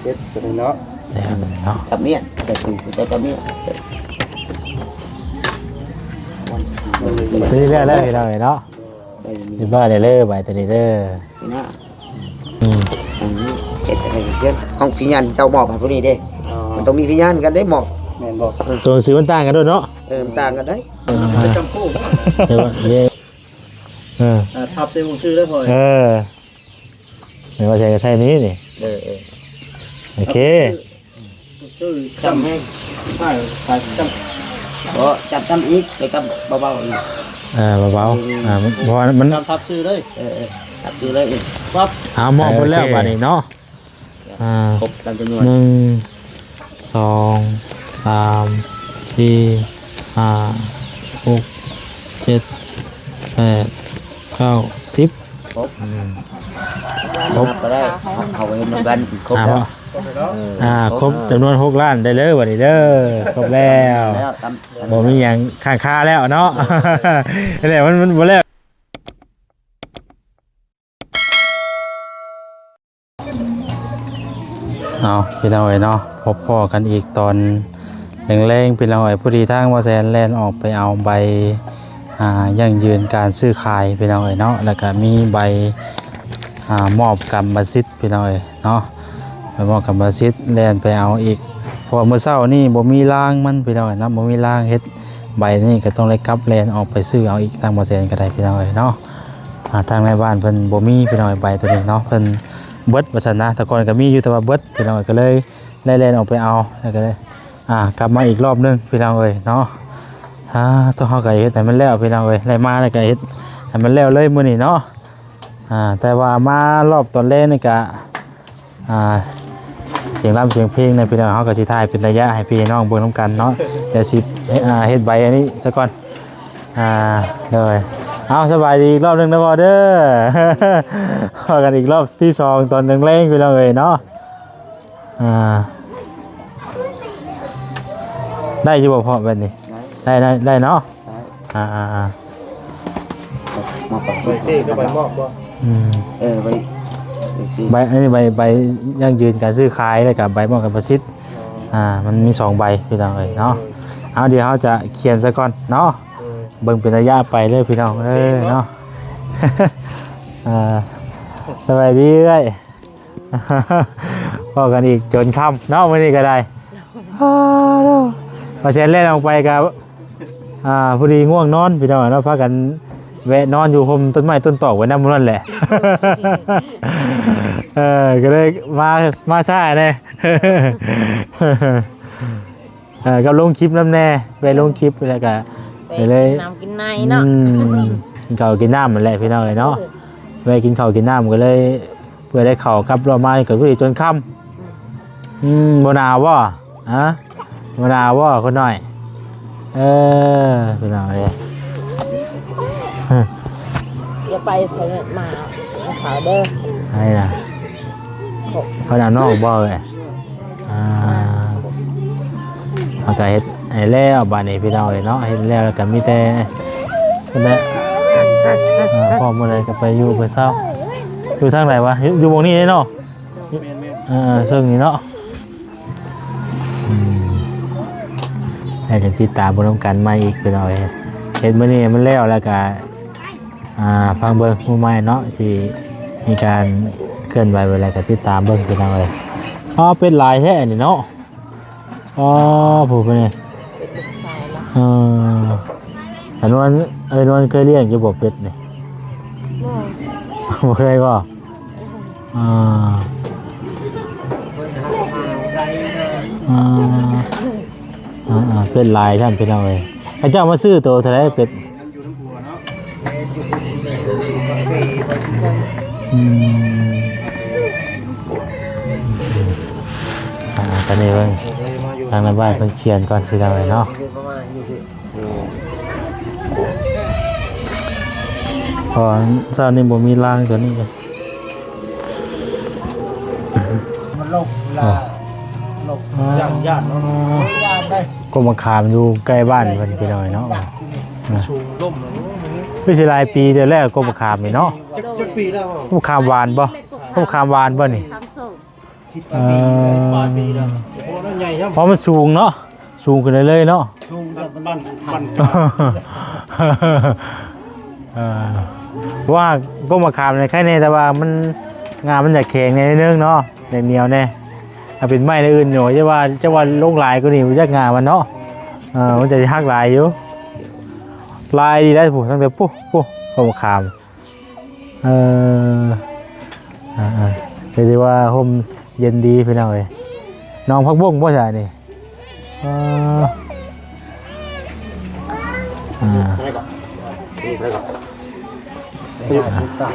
ເຮັດຕົວນີ້ເນາະ ແລ້ວເນາະ ຈຳມຽນ ແຕ່ຊິເຈົ້າຈຳມຽນ ຕົວນີ້ແລ້ວແລ້ວພີ່ນ້ອງເອີຍເນາະ ຮຽບຮ້ອຍແລ້ວເດີ ໃບຕົວນີ້ເດີ ນີ້ນະ ອືມ ອັນນີ້ເຮັດໃຫ້ເຮັດ ຂອງພິຍານເຈົ້າມອບໃຫ້ຜູ້ນີ້ເດ້ ມັນຕ້ອງມີພິຍານກັນເດ້ມອບ ແມ່ນບໍ່? ຕົວໜັງສືມັນຕ່າງກັນໂດດເນາະ ເອີ ມັນຕ່າງກັນເດ້ ເອີ ຈຳຜູ້ ເອີ ເອີ ເອີ ອ່າ ທັບໃສ່ໝູ່ຊື່ເດີພໍ່ ເອີ ແມ່ນວ່າໃສ່ກໍໃສ່ນີ້ນີ້ ເອີ ເອີ ໂອເຄ ຊື່ຈຳແຮງ ໃຊ່ ໃສ່ຈຳ ບໍ່ ຈຳ ຈຳອີກ ໃສ່ຈຳເບົາໆ ເອີ ເບົາໆ ອ່າ ເພາະວ່າມັນ ຈຳທັບຊື່ເລີຍ ເອີ ເອີ ທັບຊື່ເລີຍ ປັບ ເອົາ ມອບເບິດແລ້ວ ເອີ ໂອເຄ ບາດນີ້ເນາະ ອ່າ ຄົບຕາມຈຳນວນ ໜຶ່ງ ສອງ ສາມ ສີ່ ຫ້າ ຫົກ ເຈັດ ແປດ ເກົ້າ ສິບ ຄົບ ອືມ ຄົບ ນັບກໍໄດ້ ເຮົາເຫັນນຳກັນ ຄົບ ອ່າ ແລ້ວ ເອີ ອ່າ ຄົບ ຄົບ ເອີ ຈຳນວນຫົກລ້ານໄດ້ເລີຍ ບັດນີ້ເດີ ຄົບແລ້ວ ແລ້ວ ບໍ່ມີຫຍັງຄ້າງຄາແລ້ວເນາະ ເອີ ແລ້ວ ມັນ ມັນບໍ່ແລ້ວ. ເອົາ ພີ່ນ້ອງເອີຍເນາະ ພົບພໍ້ກັນອີກຕອນແລງໆ ພີ່ນ້ອງເອີຍ ພໍດີທາງບ່າວແສນແລ່ນອອກໄປເອົາໃບ ອ່າ ຢັ້ງຢືນການຊື້ຂາຍ ພີ່ນ້ອງເອີຍເນາະ ແລ້ວກະມີໃບ ອ່າ ມອບກຳມະສິດ ພີ່ນ້ອງເອີຍເນາະ ໃບມອບກຳມະສິດ ແລ່ນໄປເອົາອີກ ເພາະວ່າມື້ເຊົ້ານີ້ບໍ່ມີລາງມັນ ພີ່ນ້ອງເອີຍເນາະ ບໍ່ມີລາງເຮັດໃບນີ້ ກໍຕ້ອງໄດ້ກັບແລ່ນອອກໄປຊື້ເອົາອີກ ທາງບ່າວແສນກໍໄດ້ ພີ່ນ້ອງເອີຍເນາະ. ອ່າ ທາງນາຍບ້ານເພິ່ນບໍ່ມີພີ່ນ້ອງເອີຍ ໃບໂຕນີ້ເນາະ ເພິ່ນເບິດວ່າຊັ້ນນະ ແຕ່ກ່ອນກໍມີຢູ່ ແຕ່ວ່າເບິດພີ່ນ້ອງເອີຍ ກໍເລີຍໄດ້ແລ່ນອອກໄປເອົາ ແລ້ວກໍເລີຍ ອ່າ ກັບມາອີກລອບໜຶ່ງພີ່ນ້ອງເອີຍເນາະ. ອ່າ ໂຕເຮົາກໍເຮັດໃຫ້ມັນແລ້ວພີ່ນ້ອງເອີຍ ໄດ້ມາແລ້ວກໍເຮັດໃຫ້ມັນແລ້ວເລີຍມື້ນີ້ເນາະ. ອ່າ ແຕ່ວ່າມາລອບຕອນແລງນີ້ກະ ອ່າ ສຽງລຳສຽງເພງນະພີ່ນ້ອງ ເຮົາກໍຊິຖ່າຍເປັນໄລຍະໃຫ້ພີ່ນ້ອງເບິ່ງນຳກັນເນາະ. ດຽວຊິ ອ່າ ເຮັດໃບອັນນີ້ສາກ່ອນ. ອ່າ ໂດຍ ເອົາ ສະບາຍດີອີກລອບໜຶ່ງເດີພໍ່ເດີ ພໍ້ກັນອີກລອບທີສອງຕອນແລງໆ ພີ່ນ້ອງເອີຍເນາະ. ອ່າ ໄດ້ຢູ່ບໍ່ພໍ່ແບບນີ້? ໄດ້ ໄດ້ ໄດ້ເນາະ. ອ່າໆໆ ມອບໃບເຊັກກັບໃບມອບບໍ່? ອືມ ເອີ ໃບ ໃບ ອັນນີ້ໃບ ໃບຢັ້ງຢືນການຊື້ຂາຍ ແລ້ວກໍໃບມອບກຳມະສິດ. ອ່າ ມັນມີສອງໃບພີ່ນ້ອງເອີຍເນາະ. ເອົາ ດຽວເຮົາຈະຂຽນສາກ່ອນເນາະ ເບິ່ງເປັນໄລຍະໄປເລີຍພີ່ນ້ອງເອີຍເນາະ. ອ່າ ສະບາຍດີເອື້ອຍ. ພໍ້ກັນອີກຈົນຄ່ຳເນາະ ມື້ນີ້ກໍໄດ້. ອ້າ ວ່າແຊນແລ່ນອອກໄປກໍ ອ່າ ພໍດີງ່ວງນອນພີ່ນ້ອງເນາະ ພາກັນແວະນອນຢູ່ຮົ່ມຕົ້ນໄມ້ຕົ້ນຕອກໄວ້ນຳໝູ່ນັ້ນແຫຼະ. ເອີ ກໍເລີຍມາ ມາຊ້າແດ່. ເອີ ກໍລົງຄລິບນຳແດ່ ແວະລົງຄລິບ ແລ້ວກໍໄປເລີຍ ກິນນ້ຳກິນໃນເນາະ. ອືມ ກິນເຂົ້າກິນນ້ຳຫັ້ນແຫຼະພີ່ນ້ອງເອີຍເນາະ. ເອີ ແວະກິນເຂົ້າກິນນ້ຳກໍເລີຍ ເພື່ອໄດ້ເຂົ້າກັບລອບມານີ້ກໍຄືຈົນຄ່ຳ. ອືມ ບໍ່ໜາວບໍ່? ຮະ ບໍ່ໜາວບໍ່ຄົນນ້ອຍ? ເອີ ພີ່ນ້ອງເອີຍ ຢ່າໄປໃສ່ໝາເຂົາເດີ. ໃຜນະ? ເຂົານະ ນ້ອງບໍ່ເອີຍ? ອ່າ ເຮົາກໍເຮັດໃຫ້ແລ້ວບາດນີ້ພີ່ນ້ອງເອີຍເນາະ. ເຮັດແລ້ວ ແລ້ວກໍມີແຕ່ພຸ້ນແຫຼະ ອ່າ ພ້ອມມື້ໃດກໍໄປຢູ່ໄປເຊົາ. ຢູ່ທາງໃດວະ? ຢູ່ ຢູ່ໝ່ອງນີ້ເນາະ. ແມ່ນໆ ເອີ ເຊິ່ງນີ້ເນາະ. ອືມ ແລ້ວຈັ່ງຕິດຕາມເບິ່ງນຳກັນໃໝ່ອີກພີ່ນ້ອງເອີຍ. ເຮັດມື້ນີ້ໃຫ້ມັນແລ້ວ ແລ້ວກໍ ອ່າ ຟັງເບິ່ງມື້ໃໝ່ເນາະ ຊິມີການເຄື່ອນໄຫວແບບໃດກໍຕິດຕາມເບິ່ງພີ່ນ້ອງເອີຍ. ອໍ ເປັດຫຼາຍແທ້ນີ້ເນາະ. ອໍ ຜູ້ເພິ່ນນີ້ ເອີ ອານວນ ເອີ ນວນເຄີຍລ້ຽງຢູ່ບໍ່ເປັດນີ້? ບໍ່ ບໍ່ເຄີຍບໍ່? ອ່າ ອ່າ ອ່າ ເປັດຫຼາຍຊັ້ນພີ່ນ້ອງເອີຍ. ເຂົາເຈົ້າມາຊື້ໂຕເທົ່າໃດເປັດ? ອືມ ອ່າ ຕອນນີ້ເບິ່ງທາງໃນບ້ານເພິ່ນຂຽນກ່ອນ ພີ່ນ້ອງເອີຍເນາະ. ເພາະວ່າເຊົ້ານີ້ບໍ່ມີລາງຕົວນີ້. ມັນຫຼົບເວລາຫຼົບ ຢ້ານ ຢ້ານເນາະ ຢ້ານໄດ໋. ກົກມະຂາມຢູ່ໃກ້ບ້ານເພິ່ນພີ່ນ້ອງເນາະ. ສູງ ລົ້ມ ຄືຊິຫຼາຍປີແລ້ວ ກົກມະຂາມນີ້ເນາະ. ຈັກ ຈັກປີແລ້ວ? ກົກມະຂາມຫວານບໍ່? ກົກມະຂາມຫວານບໍ່ນີ້? ຂາມສົ້ມ. ສິບປາຍປີ ເອີ ສິບປາຍປີແລ້ວ ໂອ້ໂຫ ໃຫຍ່ແທ້ ເພາະມັນສູງເນາະ ສູງຂຶ້ນເລື້ອຍໆເນາະ ສູງຈາກບັນ ບັນ ບັນ ເອີ ເພາະວ່າຕົ້ນມະຂາມນີ້ໄຄແດ່ ແຕ່ວ່າມັນ ງ່າມັນຈະແຂງແດ່ໜ້ອຍໜຶ່ງເນາະ ແໜ້ວແດ່ ຖ້າເປັນໄມ້ແນວອື່ນນີ້ ຈະວ່າ ຈະວ່າລົງຫຼາຍກວ່ານີ້ ບໍ່ຈັກງ່າມັນເນາະ ເອີ ມັນຈະຫັກຫຼາຍຢູ່ ຫຼາຍດີໄດ໋ ຜູ້ ຕັ້ງແຕ່ ຜູ້ ຜູ້ ຕົ້ນມະຂາມ ເອີ ອ່າໆ ກໍຖືວ່າຮົ່ມເຢັນດີພີ່ນ້ອງເອີຍ ໜອງຜັກບົ້ງບໍ່ຊະນີ້? ເອີ ອ່າ ເທົ່າໃດເກາະ? ເທົ່າໃດເກາະ? ຫ້າສິບເກົ້າ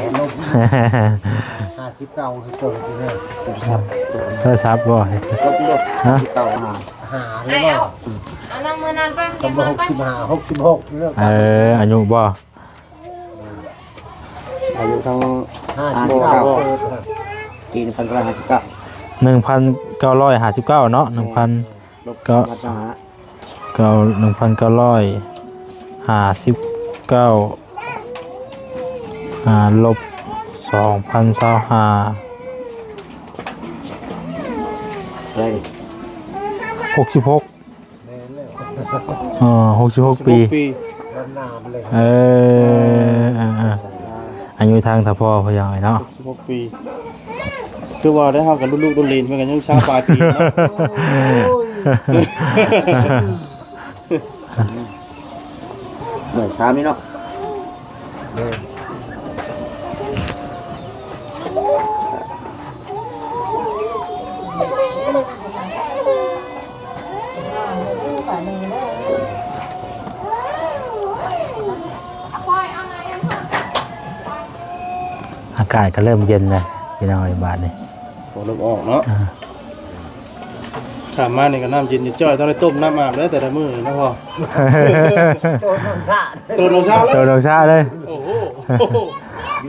ຫ້າສິບເກົ້າ ຄືເກົ່າຢູ່ເດີ ໂທລະສັບບໍ່? ຮະ? ຫ້າສິບເກົ້າ ຫາ ຫາແລ້ວບໍ່? ເອົານຳມື້ນັ້ນໄປ ກຳລັງ ຫົກສິບຫ້າ ຫົກສິບຫົກ ເລີກ ເອີ ອາຍຸບໍ່? ອາຍຸທັງ ຫ້າສິບເກົ້າ ຫ້າສິບເກົ້າ ປີໜຶ່ງພັນເກົ້າຮ້ອຍຫ້າສິບເກົ້າ ໜຶ່ງພັນເກົ້າຮ້ອຍຫ້າສິບເກົ້າເນາະ ໜຶ່ງພັນ ລົບ ເກົ້າ ສອງພັນຊາວຫ້າ ເກົ້າ ໜຶ່ງພັນເກົ້າຮ້ອຍຫ້າສິບເກົ້າ ອ່າ ລົບ ສອງພັນຊາວຫ້າ ເທົ່າໃດນີ້? ຫົກສິບຫົກ ແມ່ນແລ້ວ ເອີ ຫົກສິບຫົກປີ ຫົກສິບຫົກປີ ເອີ ເອີ ເອີ ອາຍຸທາງຖ້າພໍ່ພະຍາເນາະ ຫົກສິບຫົກປີ ຄືວ່າໄດ້ ເຮົາກໍລຸ້ນລູກລຸ້ນຫຼານ ເພິ່ນກໍຍັງຊາວປາຍປີເນາະ ໂອ້ຍ ເມື່ອຊາວນີ້ເນາະ. ອາກາດກໍເລີ່ມເຢັນແລ້ວພີ່ນ້ອງເອີຍ ບາດນີ້ ໂອ້ ເລີ່ມອອກເນາະ ອ່າ ຂ້າມມານີ້ກໍນ້ຳເຢັນຈອຍໆ ຕ້ອງໄດ້ຕົ້ມນ້ຳອາບເດີແຕ່ລະມື້ເນາະພໍ່ ໂຕນອງຊະ ໂຕນອງຊະເລີຍ ໂຕນອງຊະເລີຍ ໂອ້ໂຫ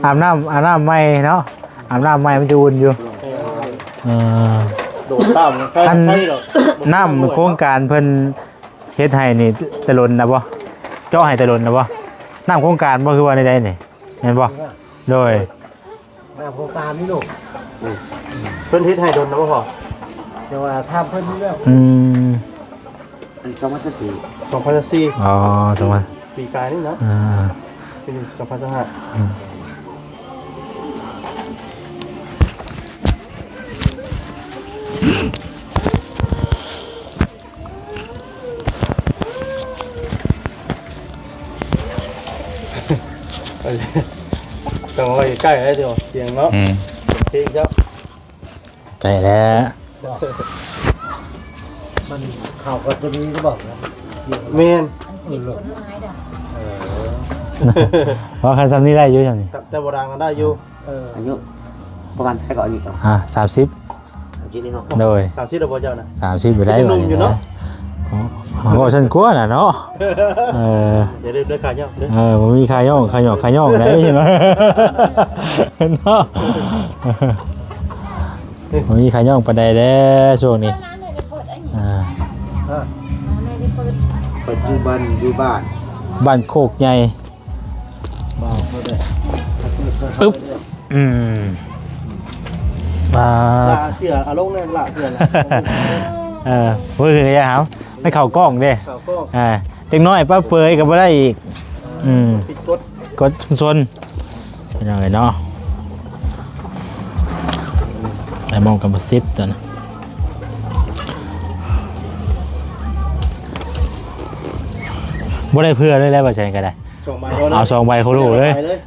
ອາບນ້ຳ ອາບນ້ຳໃໝ່ເນາະ ອາບນ້ຳໃໝ່ມັນຈະອຸ່ນຢູ່ ເອີ ເອີ ໂດດຕາມ ອັນ ໄປດອກ ນ້ຳໂຄງການເພິ່ນເຮັດໃຫ້ນີ້ແຕ່ດົນນະບໍ່? ເຈາະໃຫ້ແຕ່ດົນນະບໍ່? ນ້ຳໂຄງການບໍ່ ຄືວ່າໃດໆນີ້ ແມ່ນບໍ່? ໂດຍ ໜ້າໂຄງການນີ້ລູກ ເພິ່ນເຮັດໃຫ້ດົນແລ້ວບໍ່ພໍ່? ແຕ່ວ່າຖາມເພິ່ນຢູ່ແລ້ວ ອືມ ອັນສອງພັນຊາວສີ່ ສອງພັນຊາວສີ່ ອໍ ສອງພັນ ປີກາຍນີ້ເນາະ ອ່າ ປີນີ້ສອງພັນຊາວຫ້າ ອືມ ຕ້ອງໄວ້ໃກ້ໄດ້ຕິ ສຽງເນາະ ອືມ ເພງເຈົ້າ ໃກ້ແລ້ວ ມັນເຂົ້າກັບຕົວນີ້ຫຼືບໍ່? ແມ່ນ ເອີ ເພາະຄັນຊ່ຳນີ້ໄດ້ຢູ່ ຊ່ຳນີ້ ແຕ່ບໍ່ດັງໄດ້ຢູ່ ເອີ ອາຍຸປະມານເທົ່າໃດກໍອາຍຸເຈົ້າ? ອ່າ ສາມສິບ ສາມສິບນີ້ເນາະ ໂດຍ ສາມສິບແລ້ວບໍ່ເຈົ້ານະ? ສາມສິບໄດ້ ຍັງໜຸ່ມຢູ່ເນາະ ເວົ້າຊັ້ນກວ່ານະເນາະ ເອີ ຢ່າລືມເດີຂາຍອກເດີ ເອີ ບໍ່ມີຂາຍອກ ຂາຍອກ ຂາຍອກໄດ້ເນາະ ບໍ່ມີຂາຍອກປານໃດແລ້ວຊ່ວງນີ້ ອ່າ ປັດຈຸບັນຢູ່ບ້ານ ບ້ານໂຄກໃຫຍ່ ອຶບ ອືມ ອ່າ ລະເສື້ອ ເອົາລົງແນ່ ລະເສື້ອ ເອີ ເພິ່ນຢາກເອົາ ມັນເຂົ້າກ້ອງເດ້ ເຂົ້າກ້ອງ ອ່າ ເດັກນ້ອຍປະເປີຍກໍບໍ່ໄດ້ອີກ ອືມ ຜິດກົດ ກົດຊຸມຊົນ ພີ່ນ້ອງເອີຍເນາະ ໄດ້ມອບກຳມະສິດຕົວນີ້ ບໍ່ໄດ້ເພື່ອເລີຍແຫຼະ ວ່າຊັ້ນກໍໄດ້ ສອງໃບ ເອົາສອງໃບໂຄໂລເລີຍ ສອງໃບເລີຍ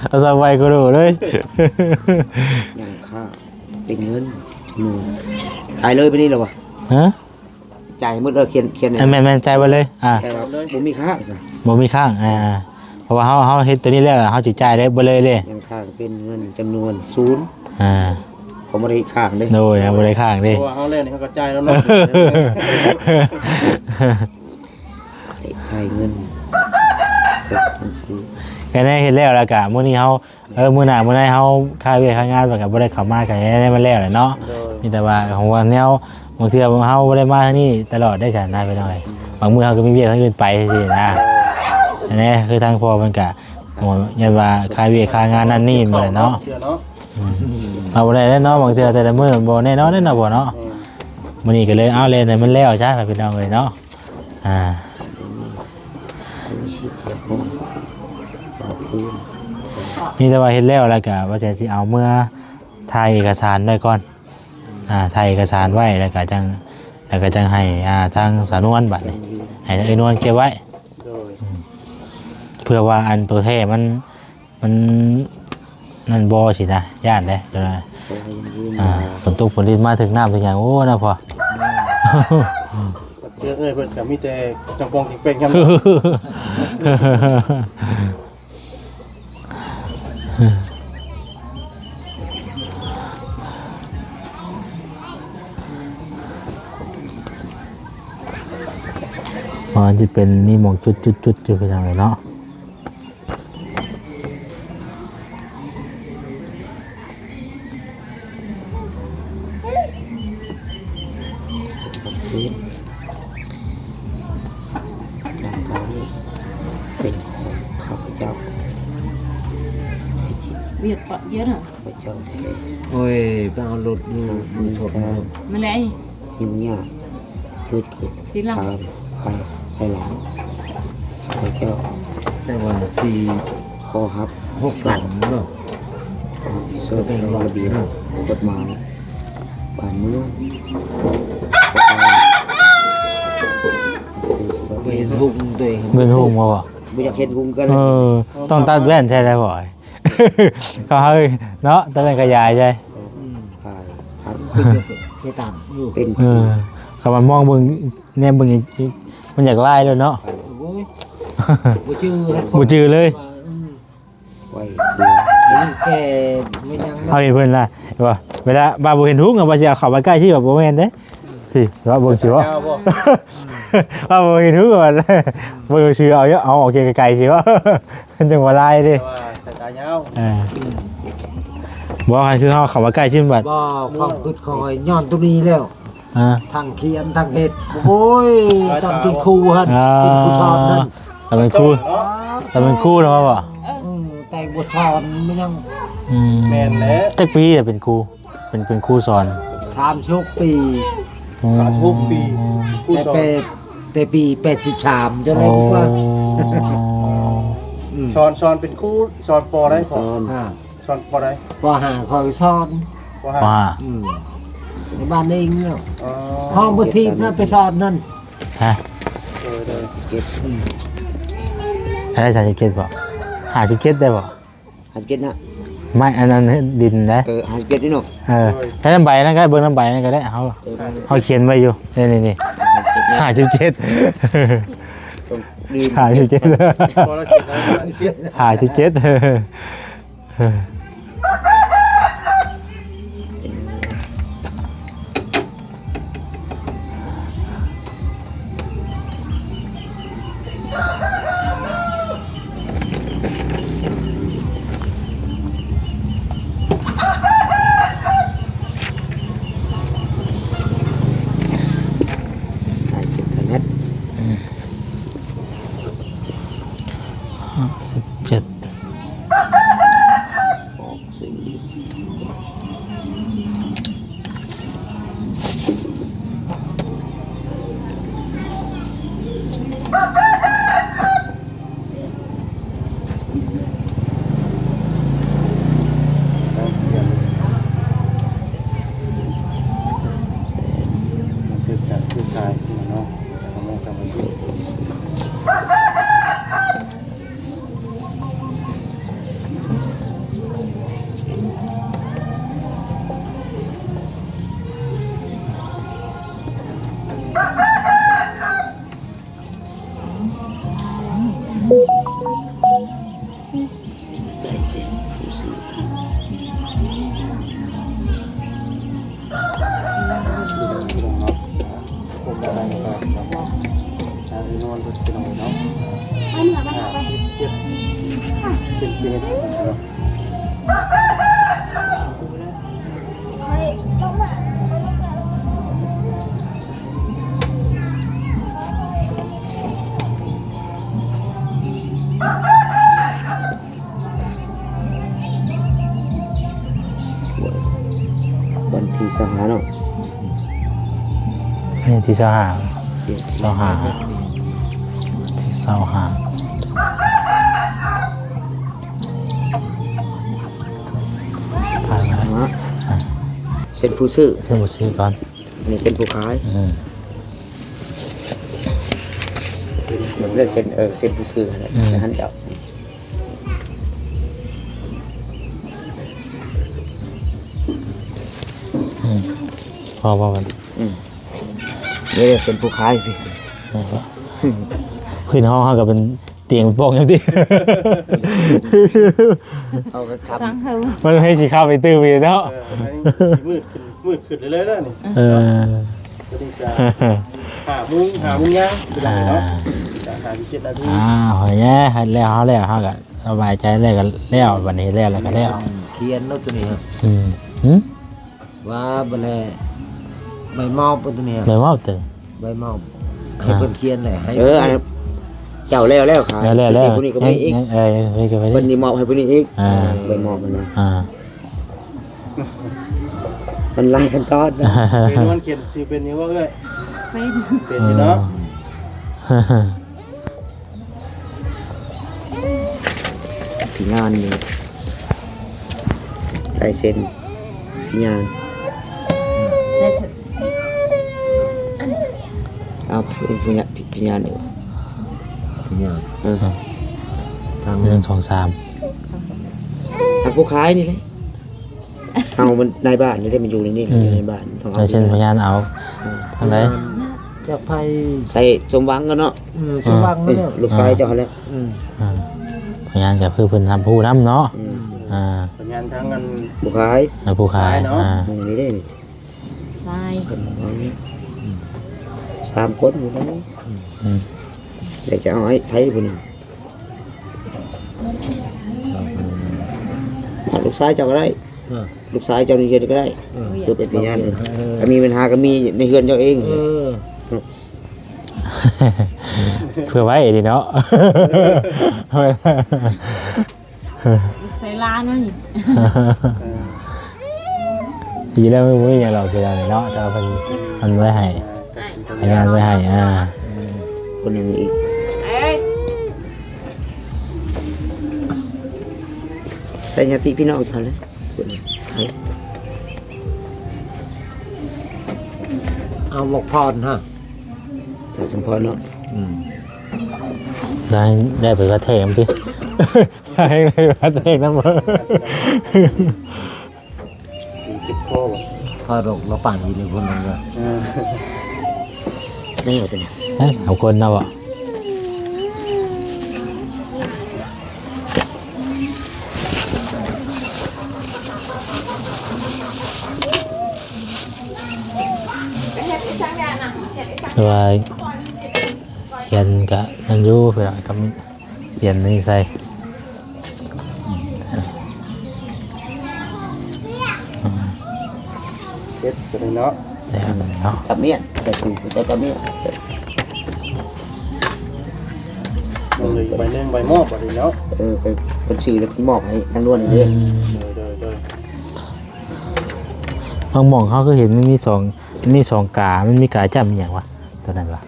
ເອົາສອງໃບໂຄໂລເລີຍ ຍັງຄ່າເປັນເງິນ ຂາຍເລີຍໄປນີ້ແລ້ວວະ ຮະ? ຈ່າຍໝົດເລີຍ ຂຽນ ຂຽນ ແມ່ນໆ ຈ່າຍໝົດເລີຍ ອ່າ ແຕ່ວ່າບໍ່ມີຄ້າງ ບໍ່ມີຄ້າງ ອ່າ ເພາະວ່າເຮົາ ເຮົາເຮັດຕົວນີ້ແລ້ວ ເຮົາຊິຈ່າຍໄດ້ເບິດເລີຍເດ້ ຍັງຄ້າງເປັນເງິນຈຳນວນສູນ ອ່າ ເຂົາບໍ່ໄດ້ຄ້າງເດ້ ໂດຍ ເຮົາບໍ່ໄດ້ຄ້າງເດ້ ເພາະວ່າເຮົາແລ່ນນີ້ເຮົາກໍຈ່າຍແລ້ວເນາະ ຈ່າຍເງິນ ບັນຊີ ກໍໄດ້ເຮັດແລ້ວ ແລ້ວກໍມື້ນີ້ເຮົາ ເອີ ມື້ໜ້າມື້ໃນເຮົາຄາວຽກຄາວງານ ມັນກໍບໍ່ໄດ້ເຂົ້າມາ ກໍໃຫ້ມັນແລ້ວແຫຼະເນາະ ໂດຍ ມີແຕ່ວ່າຂອງວ່າແນວ ບາງເທື່ອເຮົາບໍ່ໄດ້ມາທາງນີ້ຕະຫຼອດໄດ້ຊັ້ນນະ ພີ່ນ້ອງເອີຍ ບາງມື້ເຮົາກໍມີວຽກທາງອື່ນໄປຊີ້ນະ ອັນນີ້ຄືທາງພໍ່ເພິ່ນກໍ ໂອ້ ຢ້ານວ່າຄາວຽກຄາງານນັ້ນນີ້ໝົດແຫຼະເນາະ ອືມ ເອົາບໍ່ໄດ້ແລ້ວເນາະ ບາງເທື່ອແຕ່ລະມື້ມັນບໍ່ແນ່ນອນເດ້ເນາະ ພໍ່ເນາະ. ແມ່ນ. ມື້ນີ້ກໍເລີຍ ເອົາ ແລ່ນໃຫ້ມັນແລ້ວຊະ ພີ່ນ້ອງເອີຍເນາະ. ອ່າ ມີແຕ່ວ່າເຮັດແລ້ວ ແລ້ວກໍວ່າຊິ ຊິເອົາເມືອຖ່າຍເອກະສານໄວ້ກ່ອນ. ອ່າ ຖ່າຍເອກະສານໄວ້ ແລ້ວກໍຈັ່ງ ແລ້ວກໍຈັ່ງໃຫ້ ອ່າ ທາງສາວນວນ ບັດນີ້ ໃຫ້ທາງເອື້ອຍນວນເກັບໄວ້. ໂດຍ. ອືມ ເພື່ອວ່າອັນໂຕແທ້ມັນ ມັນ ນັ້ນບໍ່ ຊິນະ ຢ້ານເດ້ ໂຕນັ້ນ. ອ່າ ຝົນຕົກຝົນລິນມາຖືກນ້ຳຖືກຫຍັງ ໂອ້ ນະພໍ່. ເຈົ້າເອີຍ ເພິ່ນກໍມີແຕ່ຈຳປອງຈິງເປັງຍາມ ມັນຊິເປັນມີໝ່ອງຈຸດໆໆຢູ່ ພີ່ນ້ອງເອີຍເນາະ. ຄືນດັ່ງກ່າວນີ້ເປັນຂອງຂ້າພະເຈົ້າແທ້ຈິງ ວຽດປະເຢັນ ຂ້າພະເຈົ້າແທ້. ໂອ້ຍ ໄປເອົາລົດຢູ່ ມີການ ມາແລ້ວ ຫຍຸ້ງຍາກ ເກີດຂຶ້ນ ຊິລະ ຕາມພາຍ ພາຍຫຼັງ ຂ້າພະເຈົ້າ ແຕ່ວ່າສີ່ ຂໍຮັບ ຫົກ ສາມ ເນາະ ຂໍຮັບຜິດຊອບຕໍ່ລະບຽບ ເນາະ ກົດໝາຍບ້ານເມືອງ ປະການ ເປັນຫຸ້ງໂດຍ ເປັນຫຸ້ງບໍ່? ບໍ່ຢາກເຮັດຫຸ້ງກັນ ເອີ ຕ້ອງຕັດແວ່ນໃສ່ໄດ້ບໍ່? ເຂົາໃຫ້ເນາະ ຕອນນັ້ນຂະຫຍາຍໃສ່ ອືມ ໄປຕາມຢູ່ ເປັນ ເອີ ຄັນວ່າມອງເບິ່ງ ແນມເບິ່ງ ມັນຢາກລາຍໂລດເນາະ. ໂອ້ຍ ບໍ່ຈື່ ບໍ່ຈື່ເລີຍ ອືມ ໄວ້ ແກ່ ບໍ່ຍັງ ເຮົາເຫັນເພິ່ນລະ ວ່າເວລາວ່າບໍ່ເຫັນຫຸ້ງ ວ່າຊິເອົາເຂົ້າໄປໃກ້ຊິ ວ່າບໍ່ແມ່ນເດ້. ຊິວ່າເບິ່ງຊິວ່າ ວ່າບໍ່ເຫັນຫຸ້ງ ວ່າເບິ່ງຊື່ ເອົາ ເອົາອອກໄກໆຊິວ່າ ມັນຈັ່ງວ່າລາຍເດ້ ແຕ່ວ່າສາຍຕາຍາວ ເອີ ບໍ່ ຄັນຄືເຮົາເຂົ້າມາໃກ້ຊິມັນບາດ ບໍ່ ຄວາມຄິດຂ້ອຍຍ້ອນຕົວນີ້ແລ້ວ ຮະ ທັງຂຽນທັງເຮັດ ໂອ້ຍ ຕອນເປັນຄູຫັ້ນ ອ່າ ເປັນຄູສອນນັ້ນ ຕອນເປັນຄູ ຕອນເປັນຄູນະວ່າ ອືມ ແຕ່ບໍ່ສອນມັນຍັງ ອືມ ແມ່ນແຫຼະ ຈັກປີລະເປັນຄູ? ເປັນ ເປັນຄູສອນ ສາມສິບຫົກປີ ອືມ ສາມສິບຫົກປີ ຄູສອນ ແຕ່ແປດ ແຕ່ປີແປດສິບສາມ ຈົນໄດ້ ໂອ້ ກວ່າ ອືມ ສອນ ສອນເປັນຄູ ສອນ ປໍ ໃດພໍ່? ສອນ ອ່າ ສອນ ປໍ ໃດ? ປໍຫ້າ ຂ້ອຍສອນ ປໍຫ້າ ປໍຫ້າ ອືມ ໃນບ້ານເອງເນາະ ອໍ ຫ້ອງບໍ່ຖີບນະ ໄປສອນນັ້ນ ຮະ ໂດຍ ໂດຍ ສິບເຈັດ ອືມ ເທົ່າໃດ? ສາມສິບເຈັດບໍ່? ຫ້າສິບເຈັດໄດ້ບໍ່? ຫ້າສິບເຈັດນະ ໄມ້ອັນນັ້ນດິນນະ ເອີ ຫ້າສິບເຈັດນີ້ເນາະ ເອີ ໃຊ້ນຳໃບນັ້ນກໍໄດ້ ເບິ່ງນຳໃບນັ້ນກໍໄດ້ ເຮົາ ເອີ ເຮົາຂຽນໄວ້ຢູ່ ນີ້ໆໆ ຫ້າສິບເຈັດ ຫ້າສິບເຈັດ ຫ້າສິບເຈັດ ພໍລະຂຽນໄດ້ ຫ້າສິບເຈັດ ຫ້າສິບເຈັດ ຫ້າສິບເຈັດ ອອກສີ ແສນ ບັນທຶກການຊື້ຂາຍເນາະ ເອົາມາຈຳໄວ້. ລາຍເຊັນຜູ້ຊື້ ພີ່ນ້ອງເນາະ ຄົນລະໃບກໍ ອ່າ ນວນເພິ່ນພີ່ນ້ອງເນາະ ຫ້າສິບເຈັດເຊັນຕີເມັດເນາະ. ໂອ້ຍ ທີຊາວຫ້າເນາະ ນີ້ທີຊາວຫ້າ ຊາວຫ້າ ທີຊາວຫ້າ ຜ່ານມາ ອ່າ ເຊັນຜູ້ຊື້ ເຊັນຜູ້ຊື້ກ່ອນ ອັນນີ້ເຊັນຜູ້ຂາຍ ອືມ ເບິ່ງເດີ ເຊັນ ເອີ ເຊັນຜູ້ຊື້ຫັ້ນແຫຼະ ອືມ ໃຫ້ຫັ້ນເຈົ້າ ອືມ ພໍບໍ່ບັດ ອືມ ນີ້ເດ້ເຊັນຜູ້ຂາຍພີ້ ເອີ ຂຶ້ນຫ້ອງເຮົາກໍເປັນຕຽງເປັນປ່ອງຈັ່ງຊີ້ ເຮົາກໍຂັບ ຟັງເຮົາ ມັນໃຫ້ຊິເຂົ້າໄປຕື່ມອີກເນາະ ເອີ ໃຫ້ຊິມືດຂຶ້ນ ມືດຂຶ້ນເລື້ອຍໆແລ້ວນີ້ ເອີ ຕອນນີ້ກໍຫ້າໂມງ ຫ້າໂມງຍາມ ເວລາເນາະ ອ່າ ກໍຫ້າສິບເຈັດນາທີ ອ້າວ ເຮັດແລ້ວ ເຮັດແລ້ວ ເຮົາແລ້ວ ເຮົາກໍສະບາຍໃຈແລ້ວ ກໍແລ້ວ ບັດນີ້ແລ້ວ ແລ້ວກໍແລ້ວ ຂຽນເນາະໂຕນີ້ ອືມ ຫື? ວ່າບັດແລ ໃບມອບໂຕນີ້ ໃບມອບເຕີ ໃບມອບ ອ່າ ໃຫ້ເພິ່ນຂຽນແຫຼະ ໃຫ້ ເອີ ອັນ ເຈົ້າແລ້ວແລ້ວ ຂາຍ ແລ້ວແລ້ວ ຜູ້ນີ້ກໍມີອີກ ເອີ ເອີ ເອີ ເພິ່ນນີ້ມອບໃຫ້ຜູ້ນີ້ອີກ ອ່າ ໃບມອບຫັ້ນນະ ອ່າ ມັນຫຼາຍຂັ້ນຕອນນະ ເປັນ ນວນຂຽນຊື່ເປັນຢູ່ບໍ່ເອື້ອຍ? ເປັນ ເປັນຢູ່ເນາະ ອືມ ພິຍານນີ້ ລາຍເຊັນພິຍານ ເອົາ ພິຍານ ພິຍານນີ້ຫວາ ພິຍານ ເອີ ທາງ ໜຶ່ງ ສອງ ສາມ ທາງຜູ້ຂາຍນີ້ແຫຼະ. ເຮົາມັນນາຍບ້ານນີ້ເດ້ ມັນຢູ່ໃນນີ້ ອືມ ຢູ່ໃນບ້ານ ຕ້ອງເອົາ ລາຍເຊັນພະຍານເອົາ ອືມ ທາງໃດ ຈາກໃຜ ໃສ່ສົມຫວັງກັນເນາະ ເອີ ສົມຫວັງ ເອີ ເນາະ ລູກຊາຍເຈົ້າຫັ້ນແຫຼະ ອືມ ອ່າ ພະຍານກໍຄືເພິ່ນຮັບຮູ້ນຳເນາະ ອືມ ອ່າ ພະຍານທາງອັນ ຜູ້ຂາຍ ອ່າ ຜູ້ຂາຍ ຂາຍເນາະ ອ່າ ອືມ ນີ້ເດ້ນີ້ ຊາຍ ສາມຄົນຢູ່ໃນນີ້ ອືມ ແລ້ວຈະເອົາໃຫ້ໃຜຜູ້ໜຶ່ງ ລູກຊາຍເຈົ້າກໍໄດ້ ເອີ ລູກຊາຍເຈົ້ານີ້ເຮັດກໍໄດ້ ເອີ ເພື່ອເປັນພະຍານ ເອີ ຖ້າມີບັນຫາກໍມີໃນເຮືອນເຈົ້າເອງ ເອີ ເພື່ອໄວ້ນີ້ເນາະ ໃສ່ລ້ານມັນນີ້ ດີແລ້ວ ບໍ່ມີຫຍັງດອກ ເສຍດາຍເນາະ ແຕ່ວ່າເພິ່ນ ເພິ່ນໄວ້ໃຫ້ ໃຫ້ ໃຫ້ງານໄວ້ໃຫ້ ອ່າ ຄົນໜຶ່ງອີກ ເອີຍ ໃສ່ຍາຕິພີ່ນ້ອງເຂົາແຫຼະ ເອົາບັກພອນຮະ ຖ້າສົມພອນເນາະ ອືມ ໄດ້ ໄດ້ໄປວັດແທກນຳຕິ ໄດ້ໄປວັດແທກນຳ ສີ່ສິບພໍບໍ່ ພໍດອກລະໄປຢູ່ໃນພຸ້ນນະ ເອີ ໄດ້ບໍ່ ເອີ ສາມຄົນນະບໍ່ ແຕ່ວ່າຂຽນກະນັ້ນຢູ່ ເພື່ອກຳ ປ່ຽນນີ້ໃສ່ ເສັດຕົວນີ້ເນາະ ແລ້ວເນາະ ຈັບມ້ຽນ ຈັບຊີ້ ຈັບມ້ຽນ ເບິ່ງອີກໃບໜຶ່ງ ໃບມອບບັດນີ້ເນາະ ເອີ ໄປ ເພິ່ນຊື້ແລ້ວເພິ່ນມອບໃຫ້ນາງນວນນີ້ເດ້ ອືມ ໂດຍ ໂດຍ ໂດຍ ບາງໝ່ອງເຮົາຄືເຫັນມັນມີສອງ ມັນມີສອງກາ ມັນມີກາຈ້ຳອີ່ຫຍັງວະ? ຕົວນັ້ນວະ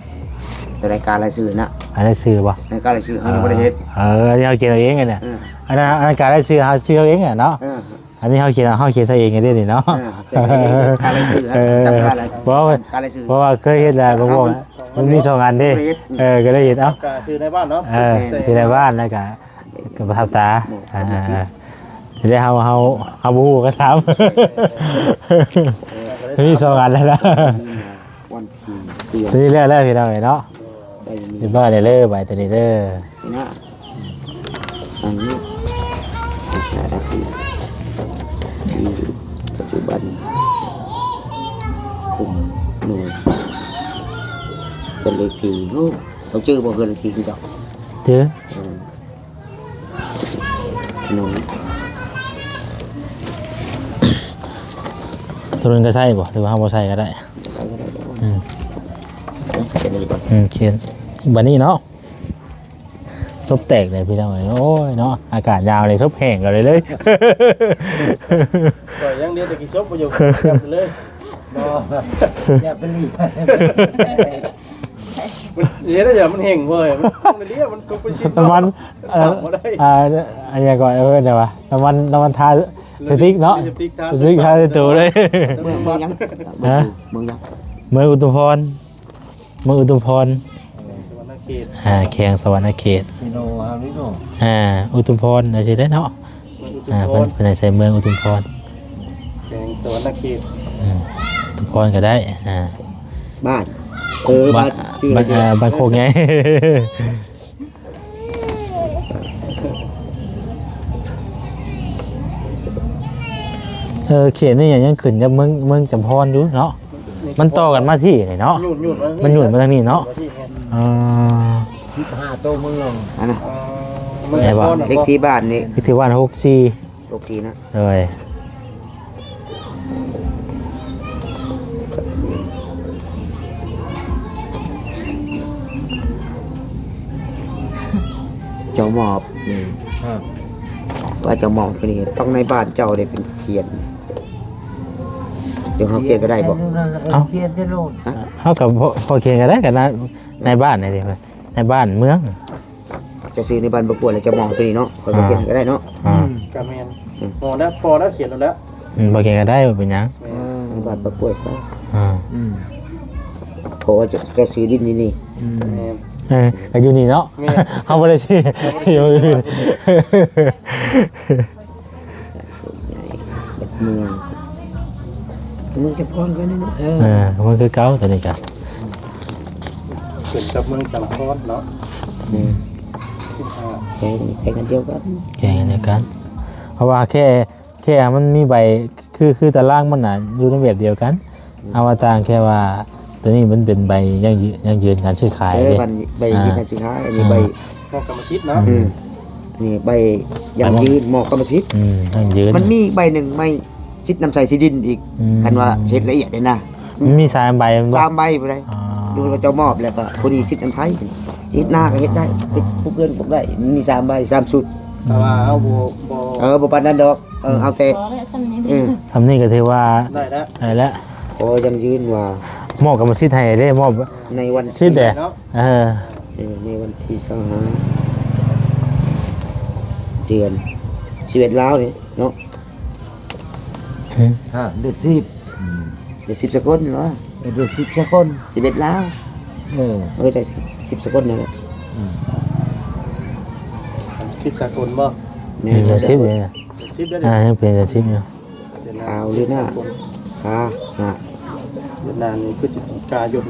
ຕົວໃດກາລາຍຊື່ນະ ກາລາຍຊື່ບໍ່? ເອີ ກາລາຍຊື່ເຮົາຍັງບໍ່ໄດ້ເຮັດ ເອີ ອັນນີ້ເຮົາຂຽນເອົາເອງອັນນີ້ ເອີ ອັນນັ້ນ ອັນນັ້ນກາລາຍຊື່ເຮົາຊື່ເອົາເອງນະເນາະ ເອີ ອັນນີ້ເຮົາຂຽນ ເຮົາຂຽນໃສ່ເອງເດ້ນີ້ເນາະ ເອີ ຂຽນໃສ່ເອງ ກາລາຍຊື່ ເອີ ຈຳໄດ້ລະ ບໍ່ ກາລາຍຊື່ ເພາະວ່າເຄີຍເຮັດແລ້ວ ບໍ່ ມັນມີສອງອັນເດ້ ເອີ ກໍເລີຍເຮັດ ເອົ້າ ກາຊື່ໃນບ້ານເນາະ ເອີ ຊື່ໃນບ້ານ ແລ້ວກະ ກໍປະທັບຕາ ອ່າ ຊິໄດ້ເຮົາ ເຮົາ ເຮົາບໍ່ຮູ້ກໍຖາມ ມີສອງອັນແລ້ວນະ ວັນທີ ນີ້ແລ້ວ ແລ້ວພີ່ນ້ອງເອີຍເນາະ ໄດ້ມີ ຮຽບຮ້ອຍແລ້ວເດີ ໃບຕົວນີ້ເດີ ນະ ອັນນີ້ ວິຊາອາຊີບ ທີ່ປັດຈຸບັນ ຄຸມໜ່ວຍ ເຮືອນເລກທີ່ ໂອ້ ເຈົ້າຈື່ບໍ່ ເຮືອນເລກທີ່ເຈົ້າ? ຈື່ ເອີ ຂະໜົມ ຕົວນັ້ນກໍໃສ່ບໍ່ ຫຼືວ່າເຮົາບໍ່ໃສ່ກໍໄດ້? ໃສ່ກໍໄດ້ ອືມ ເອີ ຂຽນນີ້ກ່ອນ ອືມ ຂຽນ ບັດນີ້ເນາະ ສົບແຕກເລີຍພີ່ນ້ອງເອີຍ. ໂອ້ຍເນາະ ອາກາດຍາວເລີຍ ສົບແຫ້ງກັນເລີຍເລີຍ. ຂ້ອຍຢ່າງດຽວແຕ່ຂີ້ສົບບໍ່ຢູ່ກັບເລີຍ. ບໍ່ ຢ່າໄປລີ້ ມັນເຮັດໃຫ້ມັນແຫ້ງເວີຍ ມັນຕ້ອງໄດ້ເລີຍ ມັນຕົກໄປຊິ ນ້ຳມັນ ເອີ ບໍ່ໄດ້ ອ່າ ອັນຫຍັງກໍເອີ້ນຫຍັງວະ ນ້ຳມັນ ນ້ຳມັນທາສະຕິກເນາະ ສະຕິກທາ ສະຕິກທາໃສ່ໂຕເລີຍ. ເມືອງ ເມືອງຫຍັງ? ຮະ? ເມືອງຫຍັງ? ເມືອງອຸທຸມພອນ ເມືອງອຸທຸມພອນ ສະຫວັນນະເຂດ ອ່າ ແຂວງສະຫວັນນະເຂດ ຊິໂນເຮົານີ້ເນາະ ອ່າ ອຸທຸມພອນ ຈັ່ງຊີ້ແຫຼະເນາະ. ເມືອງອຸທຸມພອນ ອ່າ ເພິ່ນ ເພິ່ນໃຫ້ໃສ່ເມືອງອຸທຸມພອນ ແຂວງສະຫວັນນະເຂດ ອືມ ອຸທຸມພອນກໍໄດ້ ອ່າ ບ້ານ ເອີ ບ້ານ ບ້ານ ເອີ ບ້ານໂຄກໃຫຍ່. ເອີ ເຂດນີ້ຍັງຂຶ້ນກັບເມືອງ ເມືອງຈຳພອນຢູ່ເນາະ ມັນຕໍ່ກັນມາທີ່ນີ້ເນາະ ຫຍຸ້ນ ຫຍຸ້ນມາ ມັນຫຍຸ້ນມາທາງນີ້ເນາະ ຫຍຸ້ນມາທີ່ນີ້ ອ່າ ສິບຫ້າໂຕເມືອງ ອັນນະ ເອີ ເລກທີ່ບ້ານນີ້ ເລກທີ່ບ້ານຫົກສີ່ ຫົກສີ່ນະ ໂດຍ ເຈົ້າມອບນີ້ ອ່າ ວ່າເຈົ້າມອບຕົວນີ້ ຕ້ອງໃນບ້ານເຈົ້າໄດ້ເປັນຂຽນ ດຽວເຮົາຂຽນກໍໄດ້ບໍ່? ເອີ ເອົາ ຂຽນໃສ່ໂລດ ຮະ? ເຮົາກໍພໍຂຽນກໍໄດ້ ກໍໃນ ໃນບ້ານນີ້ເດ້ ໃນບ້ານເມືອງ ເຈົ້າຊື່ໃນບ້ານປະກວດ ແລ້ວເຈົ້າມອບຕົວນີ້ເນາະ ຂ້ອຍກໍຂຽນໃຫ້ກໍໄດ້ເນາະ ອ່າ ອືມ ກໍແມ່ນ ອືມ ພໍແລ້ວ ພໍແລ້ວ ຂຽນໂລດແລ້ວ ອືມ ບໍ່ຂຽນກໍໄດ້ ບໍ່ເປັນຫຍັງ ເອີ ໃນບ້ານປະກວດຊະ ອ່າ ອືມ ເພາະວ່າເຈົ້າ ເຈົ້າຊື້ດິນຢູ່ນີ້ ອືມ ແມ່ນ ເອີ ກໍຢູ່ນີ້ເນາະ ແມ່ນ ເຮົາບໍ່ໄດ້ຊື້ ເຮົາບໍ່ໄດ້ຊື້ ຢູ່ອື່ນ ໃຫຍ່ເບິດເມືອງ ເມືອງຈຳພອນກໍນີ້ເນາະ ເອີ ເອີ ມັນຄືເກົ່າ ຕົວນີ້ກະ ຂຶ້ນກັບເມືອງຈຳພອນເນາະ ແມ່ນ ສິບຫ້າ ແຂວງ ແຂວງອັນດຽວກັນ ແຂວງອັນດຽວກັນ ເພາະວ່າແຄ່ ແຄ່ມັນມີໃບ ຄື ຄືຕາລາງມັນນະ ຢູ່ໃນແບບດຽວກັນ ອືມ ເອົາວ່າຕ່າງແຄ່ວ່າ ຕົວນີ້ມັນເປັນໃບຢັ້ງຢືນ ຢັ້ງຢືນການຊື້ຂາຍ ເອີ ເດ້ ບັນ ໃບຢັ້ງຢືນ ອ່າ ການຊື້ຂາຍ ອັນນີ້ ອ່າ ໃບ ມອບກຳມະສິດເນາະ ອືມ ອັນນີ້ໃບຢັ້ງຢືນ ອ່າ ມອບກຳມະສິດ ອືມ ຢັ້ງຢືນ ມັນມີອີກໃບໜຶ່ງ ໃບສິດນຳໃຊ້ທີ່ດິນອີກ ອືມ ຄັນວ່າເຮັດລະອຽດເດ້ນະ ມັນມີສາມໃບແມ່ນບໍ່? ສາມໃບພຸ້ນໃດ ອໍ ຢູ່ວ່າເຈົ້າມອບແລ້ວກໍຜູ້ນີ້ສິດນຳໃຊ້ ເຮັດນາກໍເຮັດໄດ້ ເຮັດ ອ່າ ປູກເຮືອນປູກໄດ້ ມັນມີສາມໃບ ສາມຊຸດ ແຕ່ວ່າເຮົາບໍ່ ບໍ່ ເອີ ບໍ່ປານນັ້ນດອກ ເອີ ອືມ ເອົາແຕ່ ພໍແລ້ວ ສ່ຳນີ້ ເອີ ສ່ຳນີ້ກໍຖືວ່າໄດ້ແລ້ວ ໄດ້ແລ້ວ ຂໍຢັ້ງຢືນວ່າ ມອບກຳມະສິດໃຫ້ເດ້ ມອບໃນວັນສິດເດ້ ເນາະ ເອີ ເອີ ໃນວັນທີຊາວຫ້າ ເດືອນສິບເອັດ ລາວນີ້ເນາະ ຮະ ເດືອນສິບ ອືມ ເດືອນສິບສາກົນເນາະ ເອີ ເດືອນສິບສາກົນ ສິບເອັດ ລາວ ເອີ ເອີ ໄດ້ສິບສາກົນນັ້ນແຫຼະ ອືມ ສິບສາກົນບໍ່? ແມ່ນ ເດືອນສິບເດ້ ສິບເດ້ ອ່າ ຍັງເປັນເດືອນສິບຢູ່ ຂາວຫຼືໜ້າ ຂາ ໜ້າ ເດືອນໜ້ານີ້ພຶດສະຈິກາຍົນ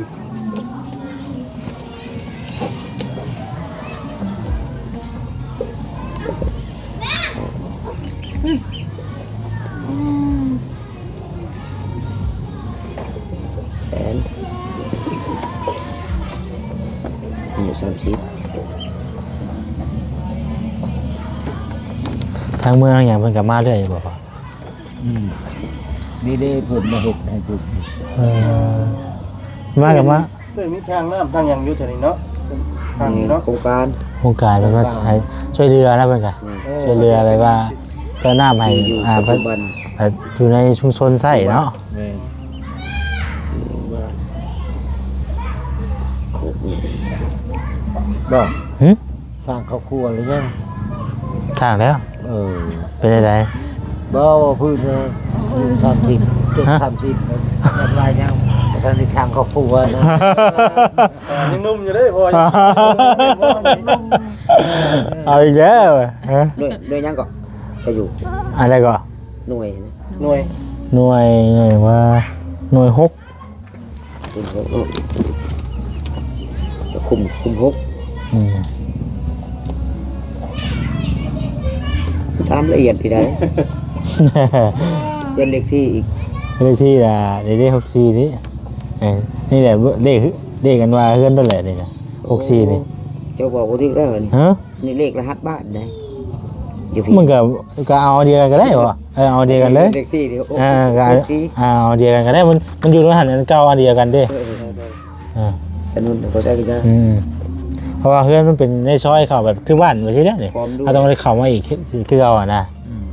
ແສນ ອາຍຸສາມສິບ ທາງເມືອງທາງຫຍັງເພິ່ນກໍມາເລື້ອຍຢູ່ບໍ່ພໍ່? ອືມ ນີ້ເດ້ເພິ່ນມາເຮັດໃຫ້ປຸກ ເອີ ມາກໍມາ ເອີ ມີທາງນ້ຳທາງຫຍັງຢູ່ແຖວນີ້ເນາະ ທາງນີ້ເນາະ ໂຄງການ ໂຄງການເພິ່ນມາໃຫ້ຊ່ວຍເຫຼືອນະ ເພິ່ນກະ ອືມ ເອີ ຊ່ວຍເຫຼືອແບບວ່າເຈົ້ານ້ຳໃຫ້ ທີ່ຢູ່ ອ່າ ປັດຈຸບັນ ອ່າ ຢູ່ໃນຊຸມຊົນໃຊ້ເນາະ ແມ່ນ ໂຄກນີ້ ບໍ່ ຫື? ສ້າງຄອບຄົວຫຼືຍັງ? ສ້າງແລ້ວ ເອີ ເປັນຈັ່ງໃດ? ບໍ່ ວ່າພື້ນ ເອີ ສາມສິບ ເຈັດ ຮະ? ສາມສິບ ຍັງຫຼາຍຍັງ ບໍ່ທັນໄດ້ສ້າງຄອບຄົວນະ ຍັງໜຸ່ມຢູ່ເດ້ພໍ່ ເອົາອີກແລ້ວ ຮະ? ໜ່ວຍ ໜ່ວຍຫຍັງເກາະ? ໄປຢູ່ ອັນໃດເກາະ? ໜ່ວຍ ໜ່ວຍ ໜ່ວຍ ໜ່ວຍວ່າ ໜ່ວຍຫົກ ເປັນຫົກເນາະ ຄຸມ ຄຸມຫົກ ອືມ ຖາມລະອຽດອີກໄດ໋ ເຮືອນເລກທີ່ອີກ ເລກທີ່ລະ ເລກຫົກສີ່ນີ້ ເອີ ນີ້ແຫຼະ ເລກ ເລກອັນວ່າເຮືອນໂຕແຫຼະນີ້ນະ ຫົກສີ່ນີ້ ໂອ້ ເຈົ້າເວົ້າບໍ່ຖືກແລ້ວນີ້ ຮະ? ອັນນີ້ເລກລະຫັດບ້ານໃດ໋ ຢູ່ພີ້ ມັນກໍ ກໍເອົາອັນດຽວກັນກໍໄດ້ບໍ່? ເອີ ເອົາອັນດຽວກັນເລີຍ ເລກທີ່ນີ້ ເອີ ກໍ ຫົກສີ່ ອ່າ ເອົາອັນດຽວກັນກໍໄດ້ ມັນ ມັນຢູ່ໃນຫັ້ນ ອັນເກົ່າອັນດຽວກັນເດ້ ເອີ ເອີ ເອີ ເອີ ຖະໜົນກໍໃຊ້ກັນຈ້າ ອືມ ເພາະວ່າເຮືອນມັນເປັນໃນຊອຍເຂົາ ແບບຄືບ້ານວ່າຊີ້ແຫຼະນີ້ ພ້ອມດ້ວຍ ເຮົາຕ້ອງໄດ້ເຂົ້າມາອີກຄື ຄືເກົ່າຫັ້ນນະ. ອືມ